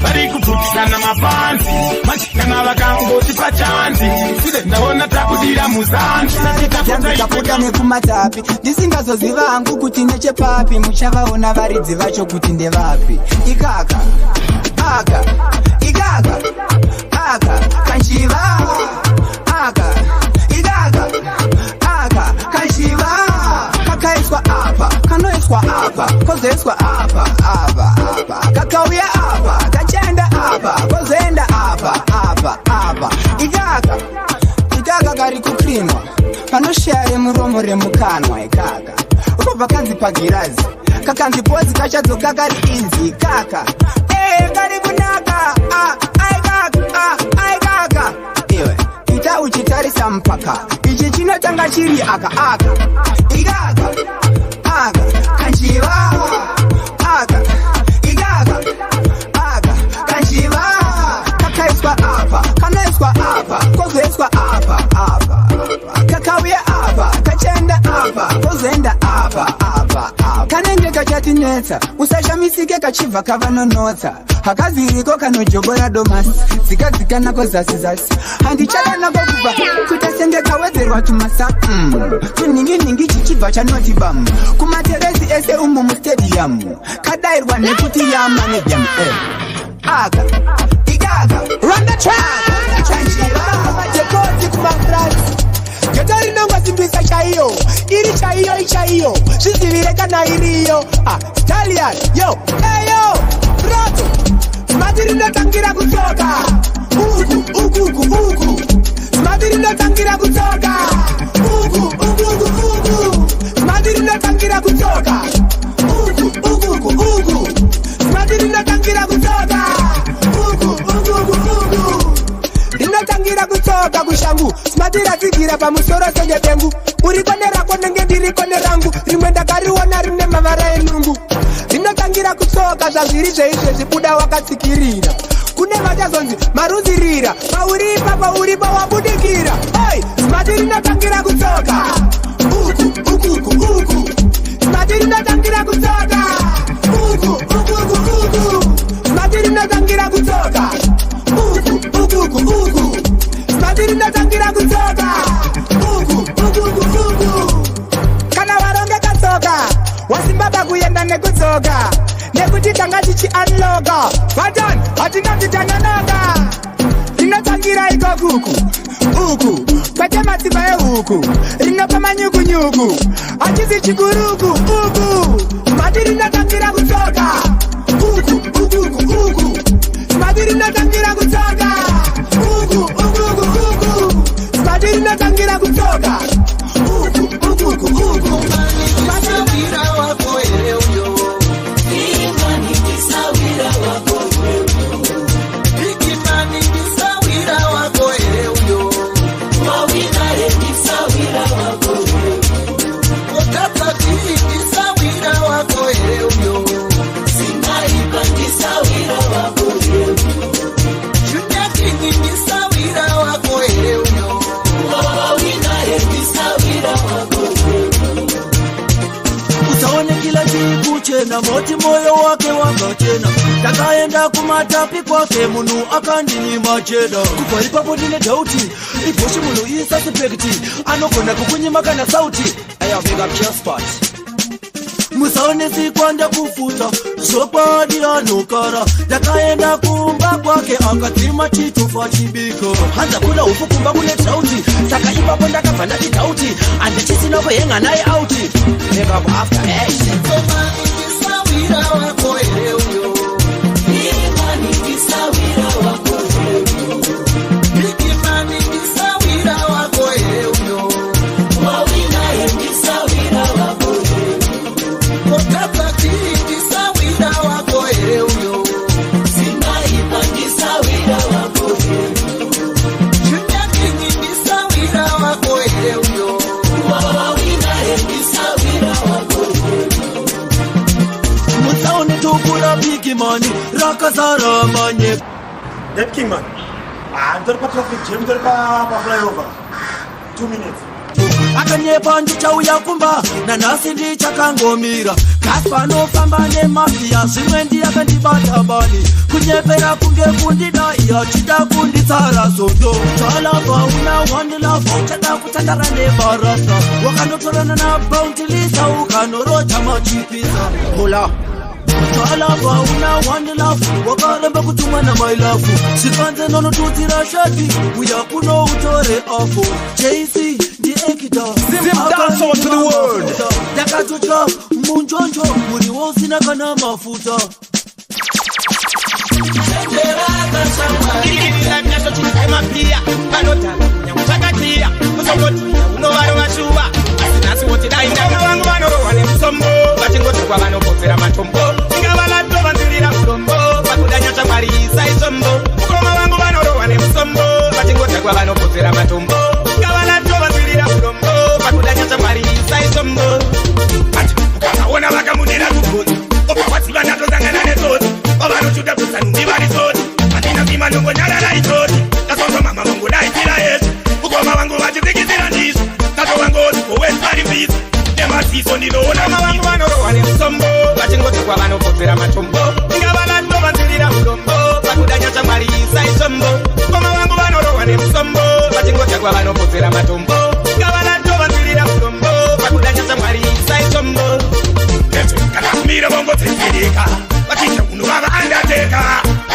vari kupfutisana mafanzi manje kana vakangoti pachanzi sile ndaona tabudira muzanzi. Ndikapoda nekumatapi ndisingazoziva hangu kuti nechepapi, muchavaona varidzi vacho kuti ndevapi. Ikaka aka ikaka aka kanjiva aka ikaka aka kanjiva kakaiswa apa, kanoiswa apa, kozoiswa apa apa apa, kakauya apa, kachienda apa, kozoenda apa apa apa. Ikaka ikaka kari kukrimwa panoshaya remuromo remukanwa. Ikaka ukobva kanzi pagirazi kakanzi pozi kachadzoka kari inzi kaka. Ee, kari kunaka. Ah, aikaka. Ah, aikaka. Iwe ita uchitarisa mupaka ichi chinotanga chiri aka aka ikaka aka kanjiva aka ikaka aka kanjiva kakaiswa apa, kanoiswa apa, kozoiswa apa apa, kakauya apa, kachienda apa, kozoenda apa apa apa. Kanenge kachatinetsa, usashamisike kachibva kavanonotsa. Hakaziriko kanojobora domasi dzikadzika nako zasi zasi, handichadanako kubva kuita senge kawedzerwa tumasa tuninginingi chichibva chanoti bam kumateresi ese umu mustadium kadairwa nekuti yamanedium aka ikaka. Run the track. Majekoti kumafrasi geto rinongosimbisa chaiyo iri chaiyo ichaiyo zvizivire kana iriyo. Ah, stallion yo eyo roto smati rinotangira kutsoka uku uku uku uku smati rinotangira kutsoka uku uku uku uku smati rinotangira kutsoka uku uku uku uku smati rinotangira kutsoka uku uku uku uku rinotangira kutsoka kushangu smati ratsigira pamusoro senge dengu. Uri kone rako nenge ndiri kone rangu, rimwe ndakariona rine mavara enungu. Rinotangira kutsoka zvazviri zveizvezvi, buda wakatsikirira kune vachazonzi maruzirira pauri ipapa uripo wabudikira. Oi, smati rinotangira kutsoka uku uku uku uku smati rinotangira kutsoka uku uku uku uku smati rinotangira kutsoka uku uku uku uku smati rinotangira kutsoka uku uku uku uku. Kana warongeka tsoka wasimbaba kuenda nekudzoka nekuti tanga tichiunloka button hatingati tananoka. Rinotangira ikokuku uku kwete matsimba ehuku, rinopa manyukunyuku hachisi chikuruku uku. Smati rinotangira kutsoka uku uku uku uku smati rinotangira kutsoka uku uku uku uku smati rinotangira kutsoka uku uku uku uku. Ndisawira wako here uyo? Imani ndisawira wako here uyo? Ikimani ndisawira wako here uyo? Mawina ndisawira. kuchena, moti moyo wake wakachena. Takaenda kumatapi kwake, munhu akandinyima cheda. Kubva ipapo ndine doubt, ibhoshi munhu isuspect, anogona kukunyima kana sauti. Aya, big up Chespot. Musaonesi ndakufuta zvokwadi anokara. Ndakaenda kumba kwake, akadzima chitofa chibiko. Hanza kuda ufu kumba kune drought, saka ipapo ndakabva ndati doubt, handichisina kuhenga naye out. Big up After Eight. Ndisawira wako here uyo? Imani, ndisawira wako here uyo? Bigimani, ndisawira wako here uyo? Wawinaye, ndisawira wako here uyo? Kotatati, ndisawira wako here uyo? Sinaipa, ndisawira wako here uyo? Junior King, ndisawira wako here uyo? Wawinaye, ndisawira wako here? Musaone tokura bigimani rakazara manye. That King man. Ah, nditori pa traffic jam, nditori pa flyover. 2 minutes. Akanyepa ndichauya kumba, nanhasi ndichakangomira. Kasi anofamba nemafiya, zvimwe ndiyakandibata bani kunyepera kunge kundida, achida kunditsara zondo. Chalavha una one love, uchada kutandara nebarasa, wakandotorana naBountilisa, ukanoroja machipisa hola. Chalavha una one love, wakaramba kutumwa namai love, zvikanze nonotutsira shati, uya kuno utore afo. JC ndiekita. Zim dancehall to the world. Ndakatotya munjonjo, muriwo usina kana mafuta. Mapiya vanodhaka nyangwe zvakatiya kusongotiya unovarova shuva, asi nhasi woti dai ndaka vangu vanorohwa nemusombo, vachingotukwa vanopotsera matombo, ingavalatovanzirira urombo vakuda nyachamwari isaisombo. Mukoma vangu vanorohwa nemusombo, vachingotakwa vanopotsera matombo, ingavalatovanzirira urombo vakuda nyachamwari isaisombo. Ukavaona vakamudira kubvunza, obva waziva ndatosangana netsotsi. Vavanochuta kusanumbi vari tsotsi, handina sima ndongonyarara itsotsi. Ndasonzwa mama vangu daitira yesu, ukoma vangu vachitsikisira ndizvo, tatova ngozi kowesi vari mbizi nemaziso ndinoona. Mukoma vangu vanorohwa nemusombo, vachingotukwa vanopotsera matombo, ingavalatovanzirira urombo vakuda nyachamwari isaisombo. Mukoma vangu vanorohwa nemusombo, vachingotakwa vanopotsera matombo, ingavalatovanzirira urombo vakuda nyachamwari isaisombo. Kana kumira vongotsitsirika vachiita unovava andateka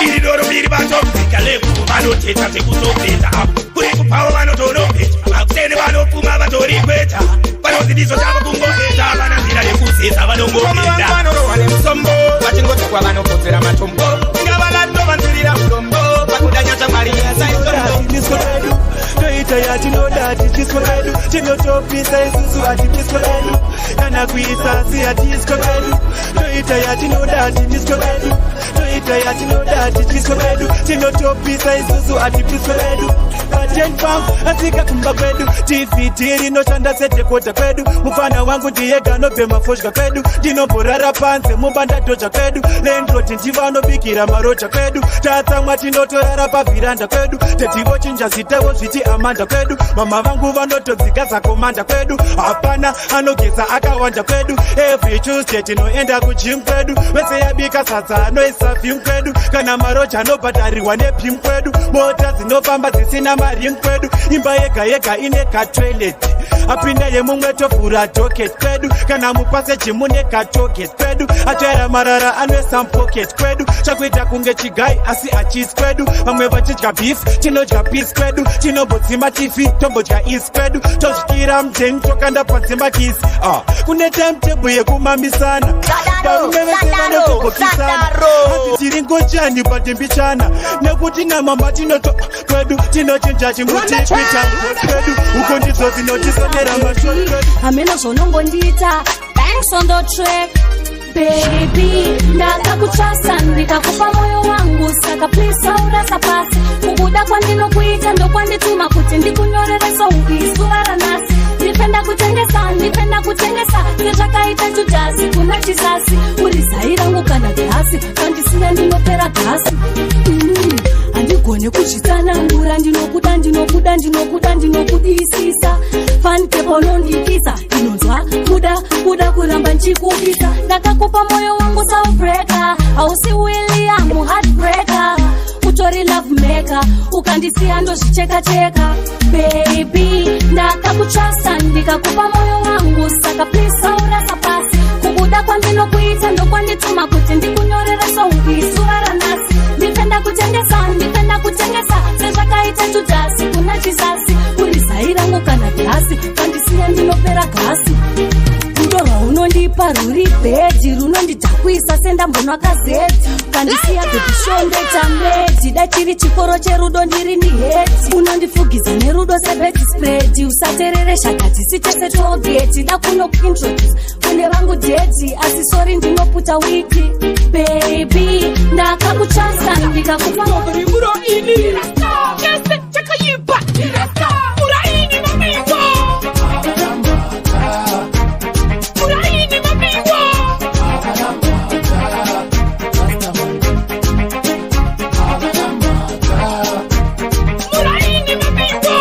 iri doro mbiri vatobvika levu vanoteta zvekutopeta apo kuri kupavo vanotonopeta vakusene vanopfuma vatori kweta vanozidiso chavo kungopeta vana nzira yekuzeza. Mukoma vangu vanongopeta. Vanorohwa nemusombo, vachingotukwa vanopotsera matombo, ingavalatovanzirira urombo vakuda nyachamwari isaisombo. Miswa kwedu, toita yatinoda tichiswa kwedu, tinotopisa isusu hatipiswa kwedu, kana kuisa asi hatiswa kwedu. Toita yatinoda timiswa kwedu, toita yatinoda tichiswa kwedu, tinotopisa isusu hatipiswa kwedu. Paten pangu asika kumba kwedu, DVD rinoshanda sedecoder kwedu. Mufana wangu ndiyega anobhema fodya kwedu, ndinomborara panze mumba ndadhoja kwedu. Landlord ndivanobikira maroja kwedu, tatsamwa tinotorara pavhiranda kwedu. Tetivochinja zitewo zviti Amanda kwedu, mama vangu vanotodzika zakomanda kwedu. Hapana anogeza akawanda kwedu, every Tuesday tinoenda kugym kwedu. Wese yabika sadza anoisa Vim kwedu, kana maroja anobhadharirwa nepim kwedu. Mota dzinofamba dzisina marim kwedu, imba yega yega ine katoilet, apinda yemumwe tovhura docket kwedu. Kana mupassage mune katoget kwedu, atsvaira marara anoisa mupocket kwedu. Chakuita kunge chigai asi achisi kwedu, vamwe vachidya beef tinodya peace kwedu. Tinombodzima TV tombodya is kwedu, tosvikira mudheni tokanda panze makisi. Ah, kune timetable yekumamisana, varume vese vanotombokisana. Hanzi tiri ngochani patembichana nekuti namama tinoto kwedu, tinochinja chimuti kuita kwedu uko, ndidzo dzinotisonera mashoti kwedu. Hameno zvonongondiita. Thanks on the track, baby. Ndakakutrasta ndikakupa moyo wangu, saka please saurasa pasi. Kukuda kwandinokuita ndokwandituma kuti ndikunyorere song zuva ranhasi. Ndipenda kutengesa, ndipenda kutengesa sezvakaita Judhasi kuna Chisasi. Uri zai rangu kana gasi, kandisiya ndinopera gasi. Handigone kuzvitsanangura, ndinokuda, ndinokuda, ndinokuda, ndinokudisisa. Fankepo unondikisa, ndinonzwa kuda kuda. Kuramba nchikupisa, ndakakupa moyo wangu soulbreaker. Hausi William heartbreaker, utori love maker, ukandisiya ndozvicheka-cheka. Baby, ndakakutrasta ndikakupa moyo wangu, saka please saurasa pasi. Kubuda kwandinokuita ndokwandituma kuti ndikunyorere song zuva ranhasi. Ndipenda kutengesa, ndipenda kutengesa, sezvakaita Judhasi kuna Chisasi. Uri zai rangu kana gasi, kandisiya ndinopera gasi. Rudo rwaunondipa rwuri bad, runondidhakwisa sendambonwa kazedi. Kandisiya baby shondeta medi, da chiri chikoro cherudo ndiri ni head. Unondifugidza nerudo sebedspread, usaterere shakati sitese togeti. Da kunokuintroduce kune vangu daddy, asi sorry ndinoputa witi. Baby, ndakakutrasta ndikakupa Muraini chese chakaipa, muraini mamiwa, muraini mamiwa. Muraini mamiwa.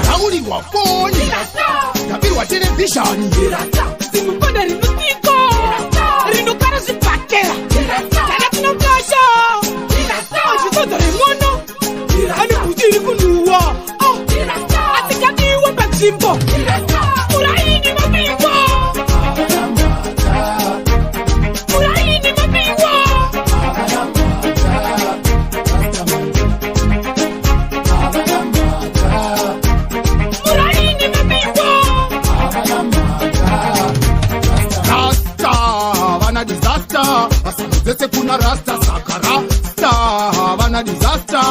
Taurirwa foni, ndabirwa terevhishani. Zimupanda rinotiko rinokara zvibhakera kana tinokasha achisadza remwana ane bhuti iri kunhuwa asikadiwa panzvimbo. Muraini mamiwa, muraini mamiwa. Muraini mamiwa. Rasta vana disaster, asano dzese kuna rasta. Saka rasta vana disaster,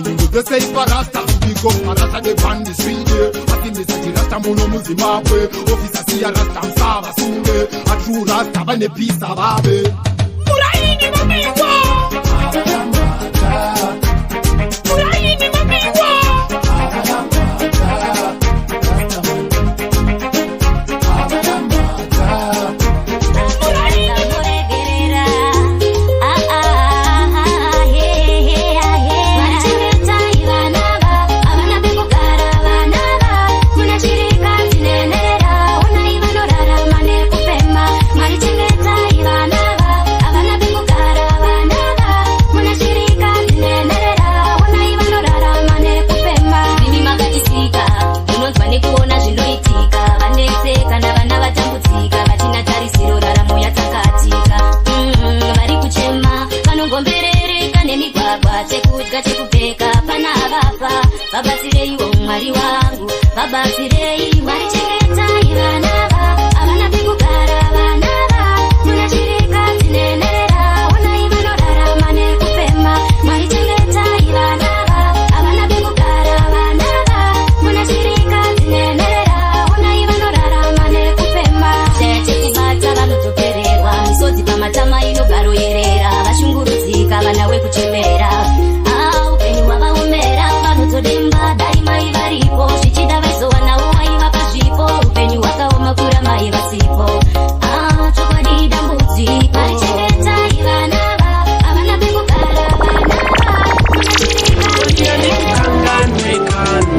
nyungu dzese ipa rasta. Biko marasta debandiswide, asimbisa chirasta muno muZimbabwe. Ofisa siya rasta, musavasunge atrue rasta vane pisa vave. Muraini mamiwa, muraini mamiwa. Muregerera. Ah, ah, ah, he, he, ah, he. Varichengetai vana va, havana pekugara vana va. Muna chirikadzi nenherera, onai vanorarama nekufema. Marichengetai vana va, havana pekugara vana va. Muna chirikadzi nenherera, onai vanorarama nekufema. Imi makatisika, munonzwa nekuona zvinoitika. Vanetseka navana vatambudzika, vachina tarisiro, raramo yatsakatika. Vari kuchema, vanongomberereka nemigwagwa, chekudya chekupfeka pana avafa. Vabatsireiwo Mwari wangu, vabatsirei. Mwari chengetai vana va, havana pekugara vana va. Muna chirikadzi nenherera, onai vanorarama nekufema. Mwari chengetai vana va, havana pekugara vana va. Muna chirikadzi nenherera, onai vanorarama nekufema. Chekubata vanotopererwa, misodzi pamatama inogaroyerera, vashungurudzika vana wekuchemera. Ah, upenyu hwavaomera, vanotodemba dai mai varipo, zvichida vaizowanawo vaivapa zvipo. Upenyu hwakaoma kura mai vasipo. Ah, chokwadi dambudziko. Varichengetai vana va, havana pekugara vana va.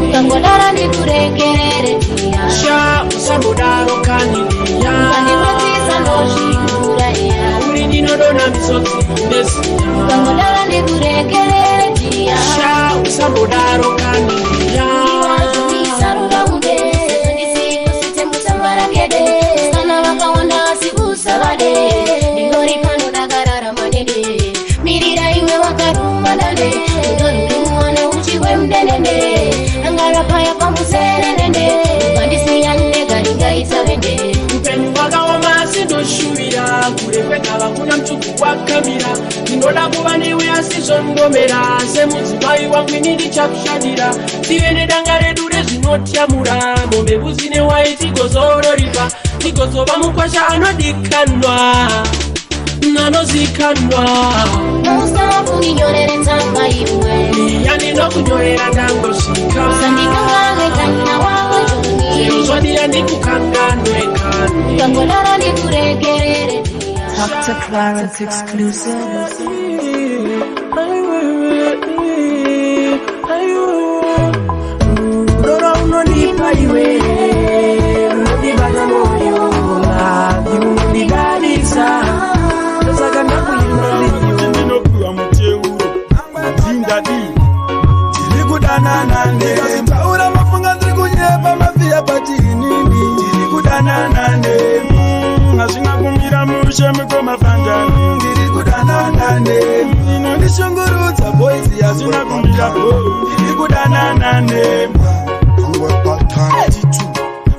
Ukangodaro ndikuregerere dear. Sha, usambodaro kani dear. Ukandirwadzisa ndozviuraya. Uri ndinodona misodzi neziya. Ukangodaro ndikuregerere dear. Sha, usambodaro kani dear. Sana vakawanda asi usavade, ndingori pano ndakararama nede. Mirira iwe wakaruma nane, rudo ruri muwana uchi hwemudenene, angarapaya pamuserenene. Ukandisiya ndega ndingaita vende. Upenyu hwakaoma asi ndoshuvira kure kwegava kuna mutsvuku wakamira. Ndinoda kuva newe asi zvondomera. Semudzimai wangu ini ndichakushadira, tive nedanga redu rezvinotyamura, mombe mbudzi nehwai, tigozororipa, tigozova mukwasha anodikanwa anozikanwa. Usafundinyorere tsamba iwe. Iya, ndinokunyorera ndangosvika. Usandikanganwe kana wakujoni. Zvodiya ndikukanganwe kani. Ukangodaro ndikuregerere. Dr. Clarence exclusive. Rora unonipa iwe. Zvakandishungurudza boys hazvina kumira bo. Ndiri kudanana nembwa.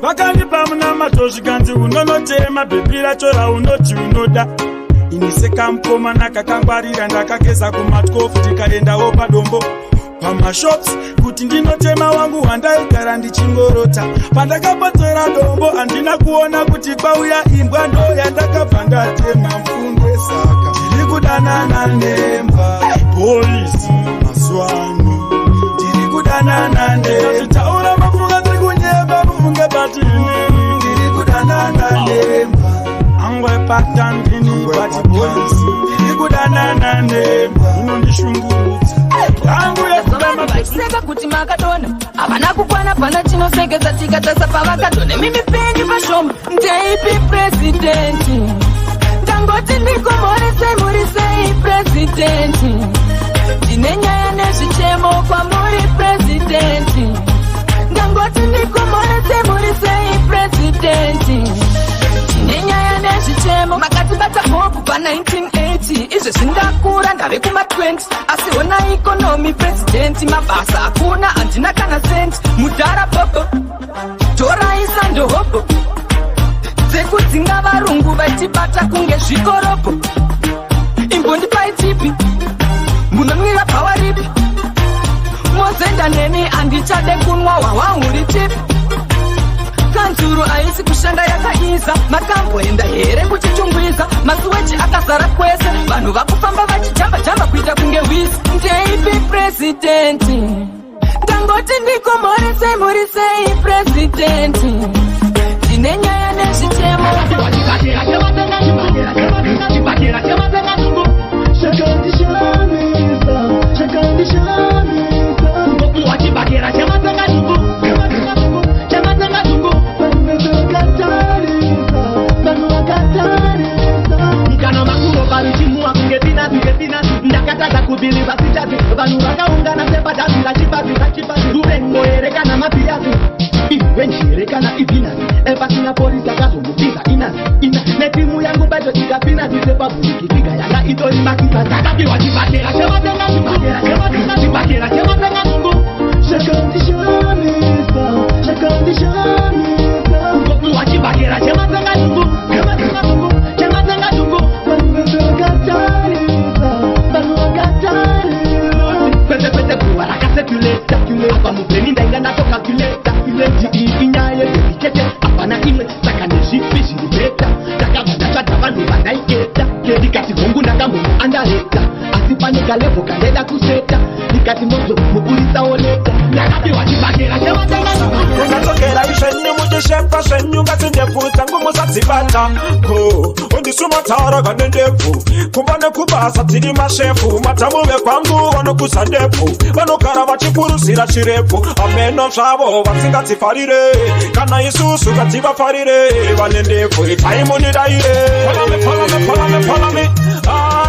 Vakandipa munamato zvikanzi unonotema bhebhi racho raunoti unoda. Ini sekamukomana kakangwarira ndakageza kuma12 tikaendawo padombo pamashops kuti ndinotema wangu wandaigara ndichingorota. Pandakapotsera dombo handina kuona kuti kwauya imbwa, ndo yandakabva ndatema mfunge. Saka ndiri kudanana nembwa, boys, mazuva ano ndiri kudanana nembwa. Mafunga tiri kunyeba mufunge, but inini ndiri kudanana nembwa. Angwepatandini, but boys, ndiri kudanana nembwa inondishungurudza yangu. Vachiseka kuti makadona havana kukwana, pana chinosekesa tikatasa pavakadona. Mimi penyu pashoma ndeipi, President? Ndangoti ndikomoresei, muri sei, President? Ndine nyaya nezvichemo kwamuri, President. Ndangoti ndikomoresei, muri sei, President? Ndine nyaya nezvichemo. Makatibata hopu pa1980, izvezvi ndakura ndave kuma20, asi hona economy, President, mabasa hakuna, handina kana senti. Mudhara bobo, torai sando hobo dzekudzinga varungu vachibata kunge zvikorobho. Imbondipai tipi, munonwira bhawa ripi? Mozenda neni, handichade kunwa hwahwa huri tipi. Kanzuru haisi kushanda yakaiza. Makamboenda here kuchichungwiza? Masewage akazara kwese, vanhu vakufamba vachijamba-jamba kuita kunge hwizi. Ndeipi, President? Ndangoti ndikomoresei, muri sei, President? Ndine nyaya nezvichemo. Chibakera chematsenga zungu chakandishamisa, chakandishamisa. Ngopiwa chibakera chematsenga zungu, chematsenga zungu. Vanhu vakatarisa, vanhu vakatarisa. Mukana makuropa richimuwa kunge pinasi, kunge. Ndakatadza kubelieva sitazi, vanhu vakaungana sepadhazi rachipazi, rachipazi. Ruvengo here kana mapiyasi? Irevenge here kana ibhinasi? Epasina polisi akazomupisa inasi ina netimu yangu bacho tikapinasi sepabhuriki yanga itori makipa. Takapiwa chibakera chematsenga, chibakera chematsenga, chibakera chematsenga zungu chakandishamisa, chakandishamisa. Ngopiwa chibakera chematsenga zungu, chematsenga zungu, chematsenga zungu. Vanhu vakatarisa, vanhu vakatarisa. Kwese kwese guva rakacirculata apa mubrain ndainga ndatocalculata kuti iyi inyaya yebhebhi chete, hapana imwe. Saka nezvipi zviri better? Ndakabva ndatsvaga vanhu vandaiketa, ndikati hongu ndakambomuandareta, asi pane kalevel kandaida kuseta, ndikati mozomuburitsawo later. Ndakapiwa chibakera chematsenga. Ungadzokera zvenyu muchishefa zvenyu, ngasi ndebvu dzangu musadzibata ko undisumatara kane ndebvu. Kumba nekubasa tiri mashefu, matamu vekwangu vanokuza ndebvu, vanogara vachipuruzira chirebvu. Ameno zvavo vasingadzifarire, kana isusu ngativafarire. Vane ndebvu itai munidaire. Follow me, follow me, follow me, follow me.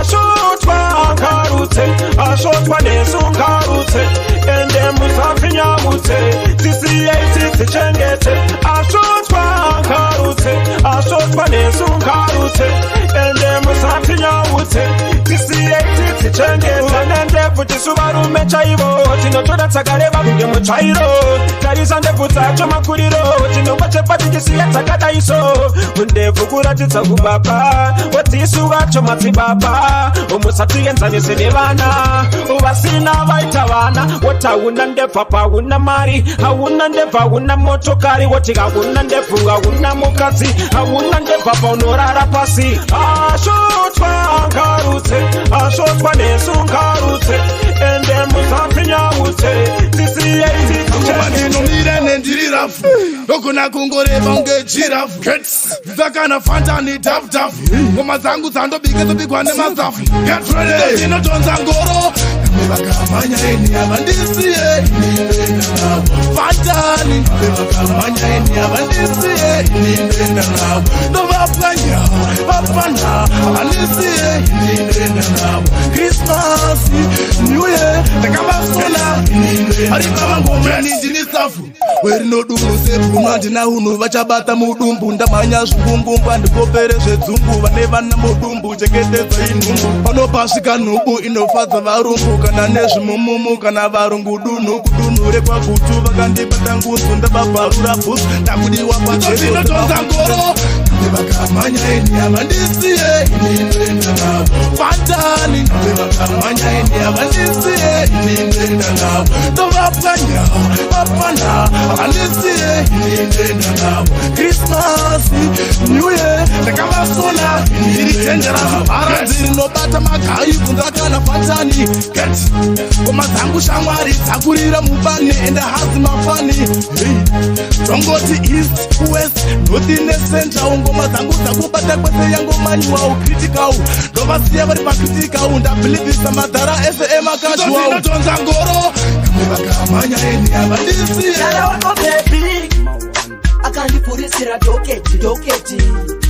Asvotwa ngarutse, asvotwa nesu ngarutse, ende musafinyamutse, tisiyei tidzichengete. Asvotwa ngarutse, asvotwa nesu ngarutse, ende musafinyamutse, tisiyei tidzichengete. Nendebvu tisu varume chaivo, tinotoda tsakareva kunge mutsvairo. Tarisa ndebvu dzacho makuriro, tinongochepa tichisiya dzakadaiso. Ndebvu kuratidza kubaba, watisu vacho madzibaba. Musatienzanise nevana vasina vaita vana. Woti hauna ndebvu apa hauna mari, hauna ndebvu hauna motokari. Woti hauna ndebvu hauna mukadzi, hauna ndebvu apa unorara pasi. Asvotwa ngarutse, asvotwa nesu ngarutse, ende musafinyautse, tisiyei. Ndinomira nendiri rough, ndogona kungoreva kunge giraffe. Dzakana fantani dhafudhafu, ngoma dzangu dzandobika dzobikwa nemazafu. Get ready, ndinotonza ngoro vakamhanya ini havandisiye. Fantani vakamhanya ini havandisiye. Ini ndoenda navo. Ndovapwanya vapana, havandisiye. Ini ndoenda navo. Christmas, New Year, ndakavasona. Ini ndoenda. Arikava ngoma ndini safu werinodunhu sebhunu, handina hunhu, vachabata mudumbu. Ndamhanya zvingumbumbu, handikopere zvedzungu. Vane vana mudumbu, chengetedzai nhumbu. Panopasvika nhubu inofadza varungu, kana nezvimumumu, kana varungu. Dunhu kudunhu rekwaGutu, vakandibata nguzu, ndavabvarura bhutsu. Ndakudiwa painotonza ngoro. Vakamhanya, ini havandisiye. Ini ndoenda navo fatani. Vakamhanya, ini havandisiye. Ini ndoenda navo. Ndovapwanya vapana, havandisiye. Ini ndoenda navo. Christmas, New Year, ndakavasona. Ndiri dangerous, bharanzi rinobata magayi. Bvunza kana fatani get ngoma dzangu, shamwari dzakurira mubani, ende hazi mafani. Hey, tongoti east, west, north necentral, ngoma dzangu dzakubata kwese. Yangomanyiwawo critical, ndovasiya vari pacritical. Ndabhilivhisa madhara ese emakashuwa. Inotonza ngoro, vakamhanya, ini havandisiye. Baby akandipurisira docket docket,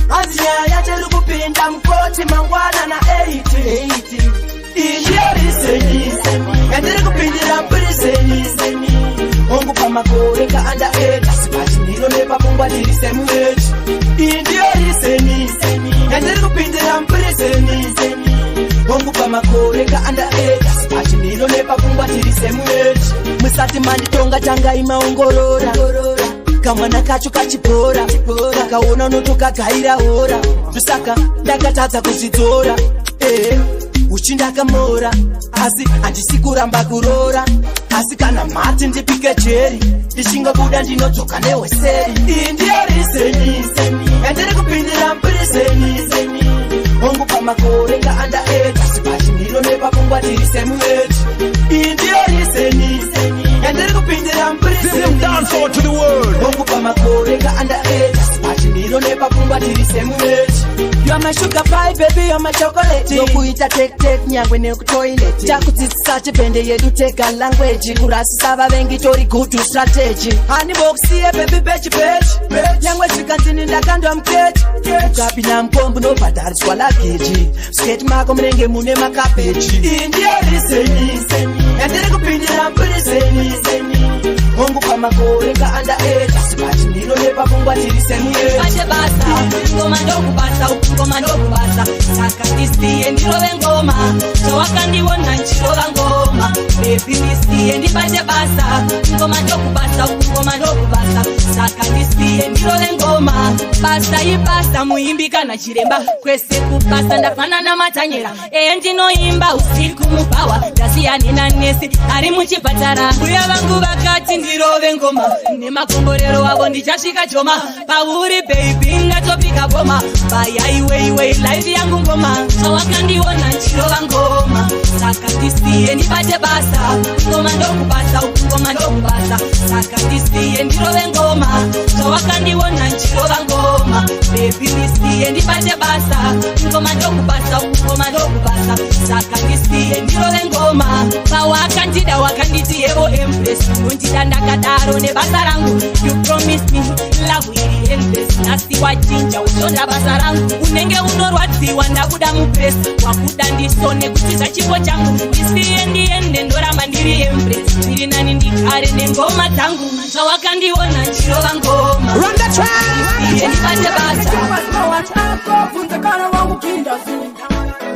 hanzi nyaya yacho iri kupinda mukoti mangwana na8. Iyi reason yandiri kupindira prison. Hongu pamakore kaanda 8, asi pachimiro nepapfungwa tiri same age. Iyi ndiyo reason yandiri kupindira muprison. Hongu pamakore kaanda 8, asi pachimiro nepapfungwa tiri same age. Musati manditonga, tangai maongorora kamwana kacho kachipora. Kakaona unotokagaira hora, saka ndakatadza kuzvidzora. Uchindakamora, asi handisi kuramba kuroora. Asi kana mati ndipike jeri, ndichingobuda ndinodzoka nehweseri. Iyi ndiyo reason yandiri kupindira muprison. Hongu pamakore kaanda 8, asi pachimiro nepapfungwa tiri same age. Iyi ndiyo reason yandiri kupindira muprison. Dancehall to the world. Hongu pamakore kaanda 8, asi pachimiro nepapfungwa tiri same age. You are my sugar pie, baby, you're my chocolate. Nokuita take take nyangwe nekutoilet. Takudzidzisa chibhende yedu tega language. Kurasisa vavengi tori good strategy. Handibokusiye baby, pechi pechi. Nyangwe zvikandini ndakandwa mukechi. Ukapinda mukombi unobhadhariswa luggage. Sketi mako munenge mune makabeji. Iyi ndiyo reason yandiri kupindira muprison. Hongu pamakore kaanda 8, asi pachimiro nepapfungwa tiri same age. Bate basa, ngoma ndokubasa, ngoma ndokubasa, saka ndisiye ndirove ngoma. Chawakandiona nchirova ngoma. Baby, ndisiye ndibate basa, ngoma ndokubasa, ngoma ndokubasa, saka ndisiye ndirove ngoma. Basa ibasa, muimbi kana chiremba, kwese kubasa ndafanana matanyera. Eye, ndinoimba usiku mubhawa, ndasiyane nanesi ari muchipatara. Mbuya vangu vakati ndirove ngoma, nemakomborero avo ndichasvika choma. Pauri baby ndatopika boma, baya iwe iwe, life yangu ngoma. Chawakandiona nchirova ngoma, saka ndisiye ndibate basa, ngoma ndokubasa, ngoma ndokubasa, saka ndisiye ndirove ngoma. Chawakandiona nchirova ngoma. Baby, ndisiye ndibate basa, ngoma ndokubasa, ngoma ndokubasa, saka ndisiye ndirove ngoma. Pawakandida wakanditi yevo empress, undida ndakadaro nebasa rangu. You promise me love iri endless, nhasi wachinja utonda basa rangu. Unenge unorwadziwa ndabuda mupress, wakuda ndisone kuti zvachipo changu. Ndisiye ndiende, ndoramba ndiri empress. Ndiri nani ndikare nengoma dzangu. Zvawakandiona nchirova ngoma. Ndisiye ndibate basa. Bvunza kana wangu kindazi.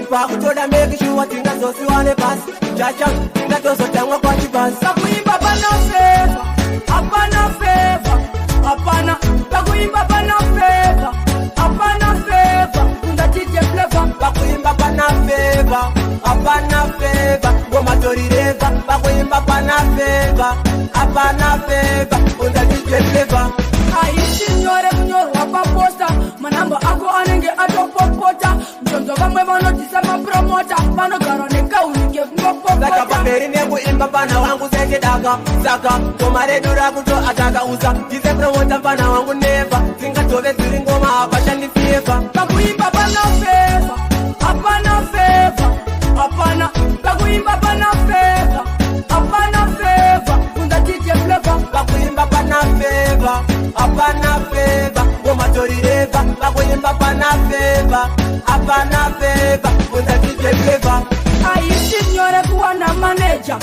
Pakutoda make sure tingazosiwane pasi chacha, tingatozotangwa kwachibasi. Pakuimba pana favour, hapana favour, hapana. Pakuimba pana favour, hapana favour. Ungatije Flavor. Pakuimba pana favour, hapana favour. Ngoma torireva. Pakuimba pana favour, hapana favour. Ungatije Flavor. Haisi nyore kunyorwa paposter, manamba ako anenge atopopota. Mzonzo vamwe vanotisa mapromota, vanogarwa nekaunike Saka kungopopota. Pamberi nekuimba pana wangu sechidaka, saka ngoma redu rakuto ataka usa ndise promota pana wangu neva dzingatove dziri ngoma hapashandifeva. Pakuimba pana favour, hapana favour, hapana. Pakuimba pana favour, hapana favour. Ungatije Flavor. Pakuimba pana favour, hapana favour. Ngoma favour, hapana favour, bvunza DJ Flavor. Haisi nyore kuwana maneja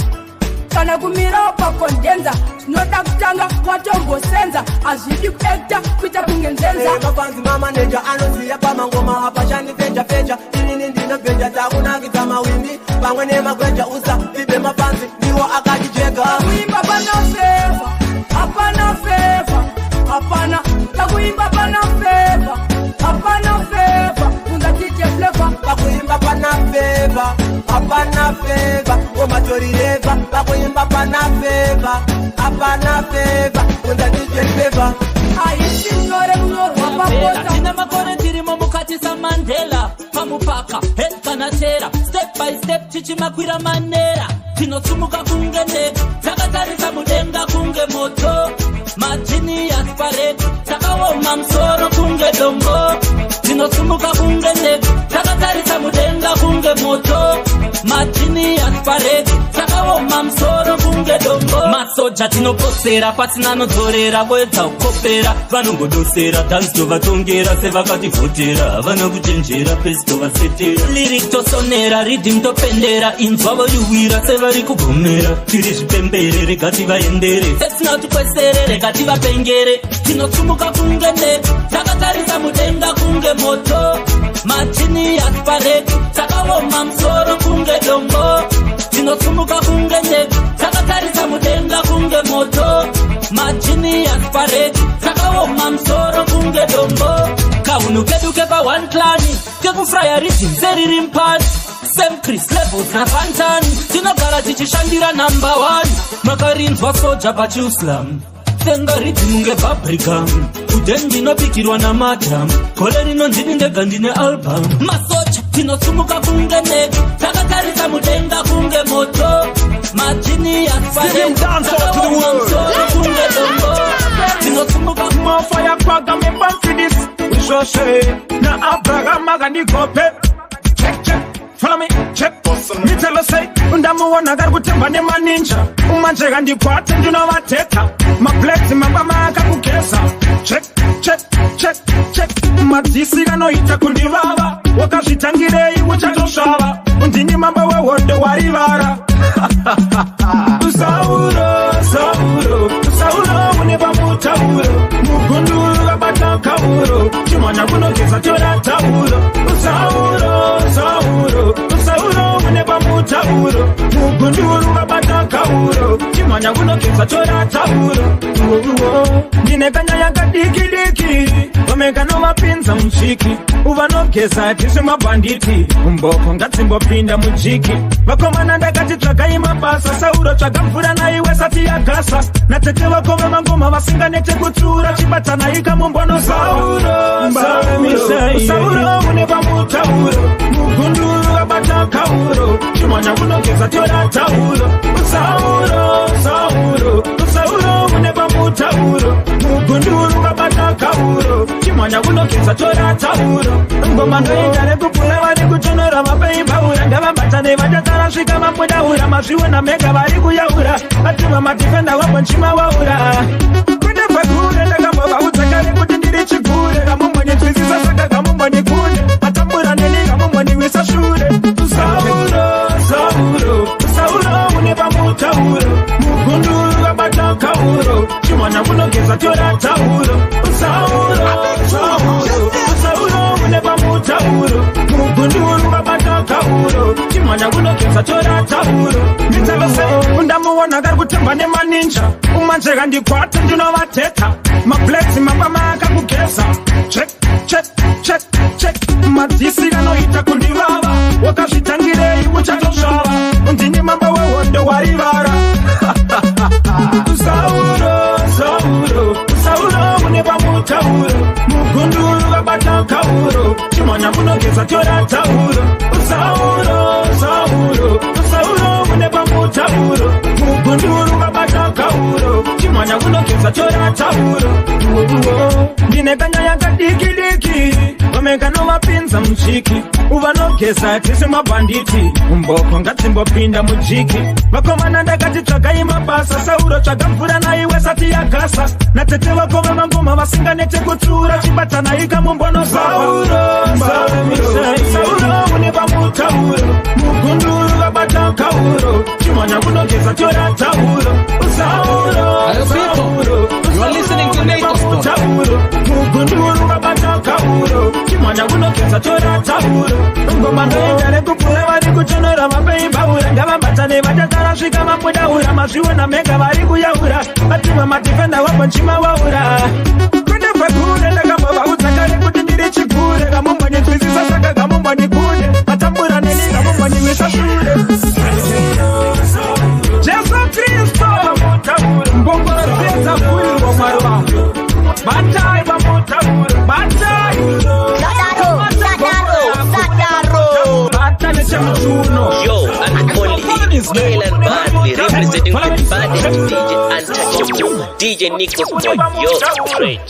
kana kumirawo pacondenser. Zvinoda kutanga watombosenza, hazvidi kuacta kuita kunge nzenza. Mafanzi mamaneja anoziya pamangoma hapashandi feja feja. Inini ndinobheja, takunakidza mawindi pamwe nemagweja. Usa vibe mafanzi ndiwo akatijega. Kuimba pana favour, hapana favour, hapana. Takuimba pana favour, hapana favour, bvunza DJ Flavor. Pakuimba pana favour, hapana favour, ngomatorireva. Pakuimba pana favour, hapana favour, bvunza DJ Flavor. Haisi nyore kunyorwa paposter. Tina makore tirimo mukati saMandela pamupaka head kana chera, step by step tichimakwira manera. Tinosumuka kunge ndege, takatarisa mudenga kunge moto. Magenius parade, takaoma musoro kunge dombo. Tinosumuka kunge ndege, takatarisa mudenga kunge moto. Magenius parade, takaoma musoro kunge dombo. Masoja tinoposera pasina anodzorera, voedza kukopera vanongodosera. Dance tovatongera sevakativhotera, havana kuchenjera pesi tovasetera. Lyric tosonera, rhythm topendera, inzwa voyuwira sevari kugomera. Tiri zvipembere, rega tivaendere sesina tikwesere, rega tivapengere. Tinosumuka kunge ndege, takatarisa mudenga kunge moto. Magenius parade, takaoma musoro kunge dombo. Tinosumuka kunge ndege, takatarisa mudenga kunge moto. Magenius parade, takaoma musoro kunge dombo. Kahunhu kedu kepa one clan, kekufraya rhythm seriri mupani. Same Chris levels naFantan, tinogara tichishandira number one. Makarinzwa soja pachiuslam, senga rhythm unge bubblegum. Kuden ndinobikirwa namadam, gore rino ndini ndega ndine album. Masoja tinosumuka kunge ndege, takatarisa mudenga kunge moto. Magenius Sing dancehall to the world. kunge dombo. Tinosumuka. More fire kwaga me born for this. We sure say na Abraham akandikope. Check check, follow me, check. Me tell us say ndamuona kari kutemba nemaninja. Umanje kandikwate ndinovateta. Mablacks mabama akakugeza. Check check check check. Madzisi kanoita kundivava. Wakazvitangirei uchatosvava. Ndini mambo wehondo warivara. Sauro, Sauro, Sauro une pamutauro. Mugunduru kabata kauro. Chimwana kunogeza tora tauro. Sauro, Sauro, Sauro une pamutauro. Mugunduru kabata kauro. Chimwana kunogeza tora tauro. Ndine kanyaya kadiki diki. Vamekanovapinza muchiki. Uvanogeza tisu mabhanditi. Mboko ngadzimbopinda mujiki. Vakomana ndakati tsvakai mabasa. Sauro tsvaga mvura naiwe sati yagasa. Natete vako vemangoma vasinganete kutsura. Chibatanai kamumbono. Sauro, Sauro, Sauro une pamutauro. Mugunduru kabata kauro. Chimwana kunogeza tora tauro. Sauro, Sauro, Sauro une pamutauro. Mugunduru kabata kauro. Chimwana kunogeza tora tauro. Ngoma ndoenda rekupula vari kutonora vapeipaura. Ndavabatane vachatara svika mamudaura. Mazviona mega vari kuyaura. Atuma madhifenda wabonchima waura. Kwete kure ndakambovaudza kare kuti ndiri chigure. Kamumbonitswisisa saka kamumbonikunde. Matambura neni kamumboniwisa shure. Sauro, Sauro, Sauro une pamutauro. Mugunduru kabata kauro. Chimwana kunogeza tora tauro. Sauro, Sauro, Sauro une pamutauro. Mugunduru kabata kauro. Chimwana kunogeza tora tauro. Mitavase ndamuona kari kutemba nemaninja. Umanje kandikwate ndinovateta. Mablacks mabama akakugeza. Check check check check. Madzisi kanoita kundivava. Wakazvitangirei uchatosvava. Ndini mambo wehondo warivara. Sauro, Sauro, Sauro une pamutauro. Mugunduru kabata kauro. Chimwana kunogeza tora tauro. Sauro, Sauro, Sauro une pamutauro. Mugunduru kabata kauro. Chimwana kunogeza tora tauro. Ndine kanyaya kadiki diki. Karume kanovapinza muchiki, uvanogeza tisi mabhanditi. Mboko ngadzimbopinda mujiki. Vakomana ndakati tsvagai mabasa. Sauro tsvaga mvura naiwe sati yagasa. Natete vako vemangoma vasinganete kutsiura. Chibatanai kamumbono. Sauro, Sauro, une pamutauro. Mugunduru vabata kauro. Chimanya kunogeza tora tauro. Sauro, Sauro, You are listening to Nate Osborne. tauro. Mugunduru vabata kauro. Chimanya kunogeza tora tauro. Ngoma ndoenda nekupura vari kutonora vapeimbaura. Ngavabatane vatatara svika mabudaura. Mazviona mega vari kuyaura. Vatima madhifenda wabonchima waura. Kwete kwekure ndakambavaudza kare kuti ndiri chigure. Kamumbonitswisisa saka kamumbonikude. Vatambura neni kamumboniwisa shure. Jesu Kristo vamutaura. Mbongoro dziye dzafurirwa Mwari wangu. Batai vamutaura. Batai. Sadaro, sadaro. Bata nechemuchuno. Yo, I'm only Ill and Badly representing the baddest DJ Untouchable, DJ Nichols Boy, yo, straight.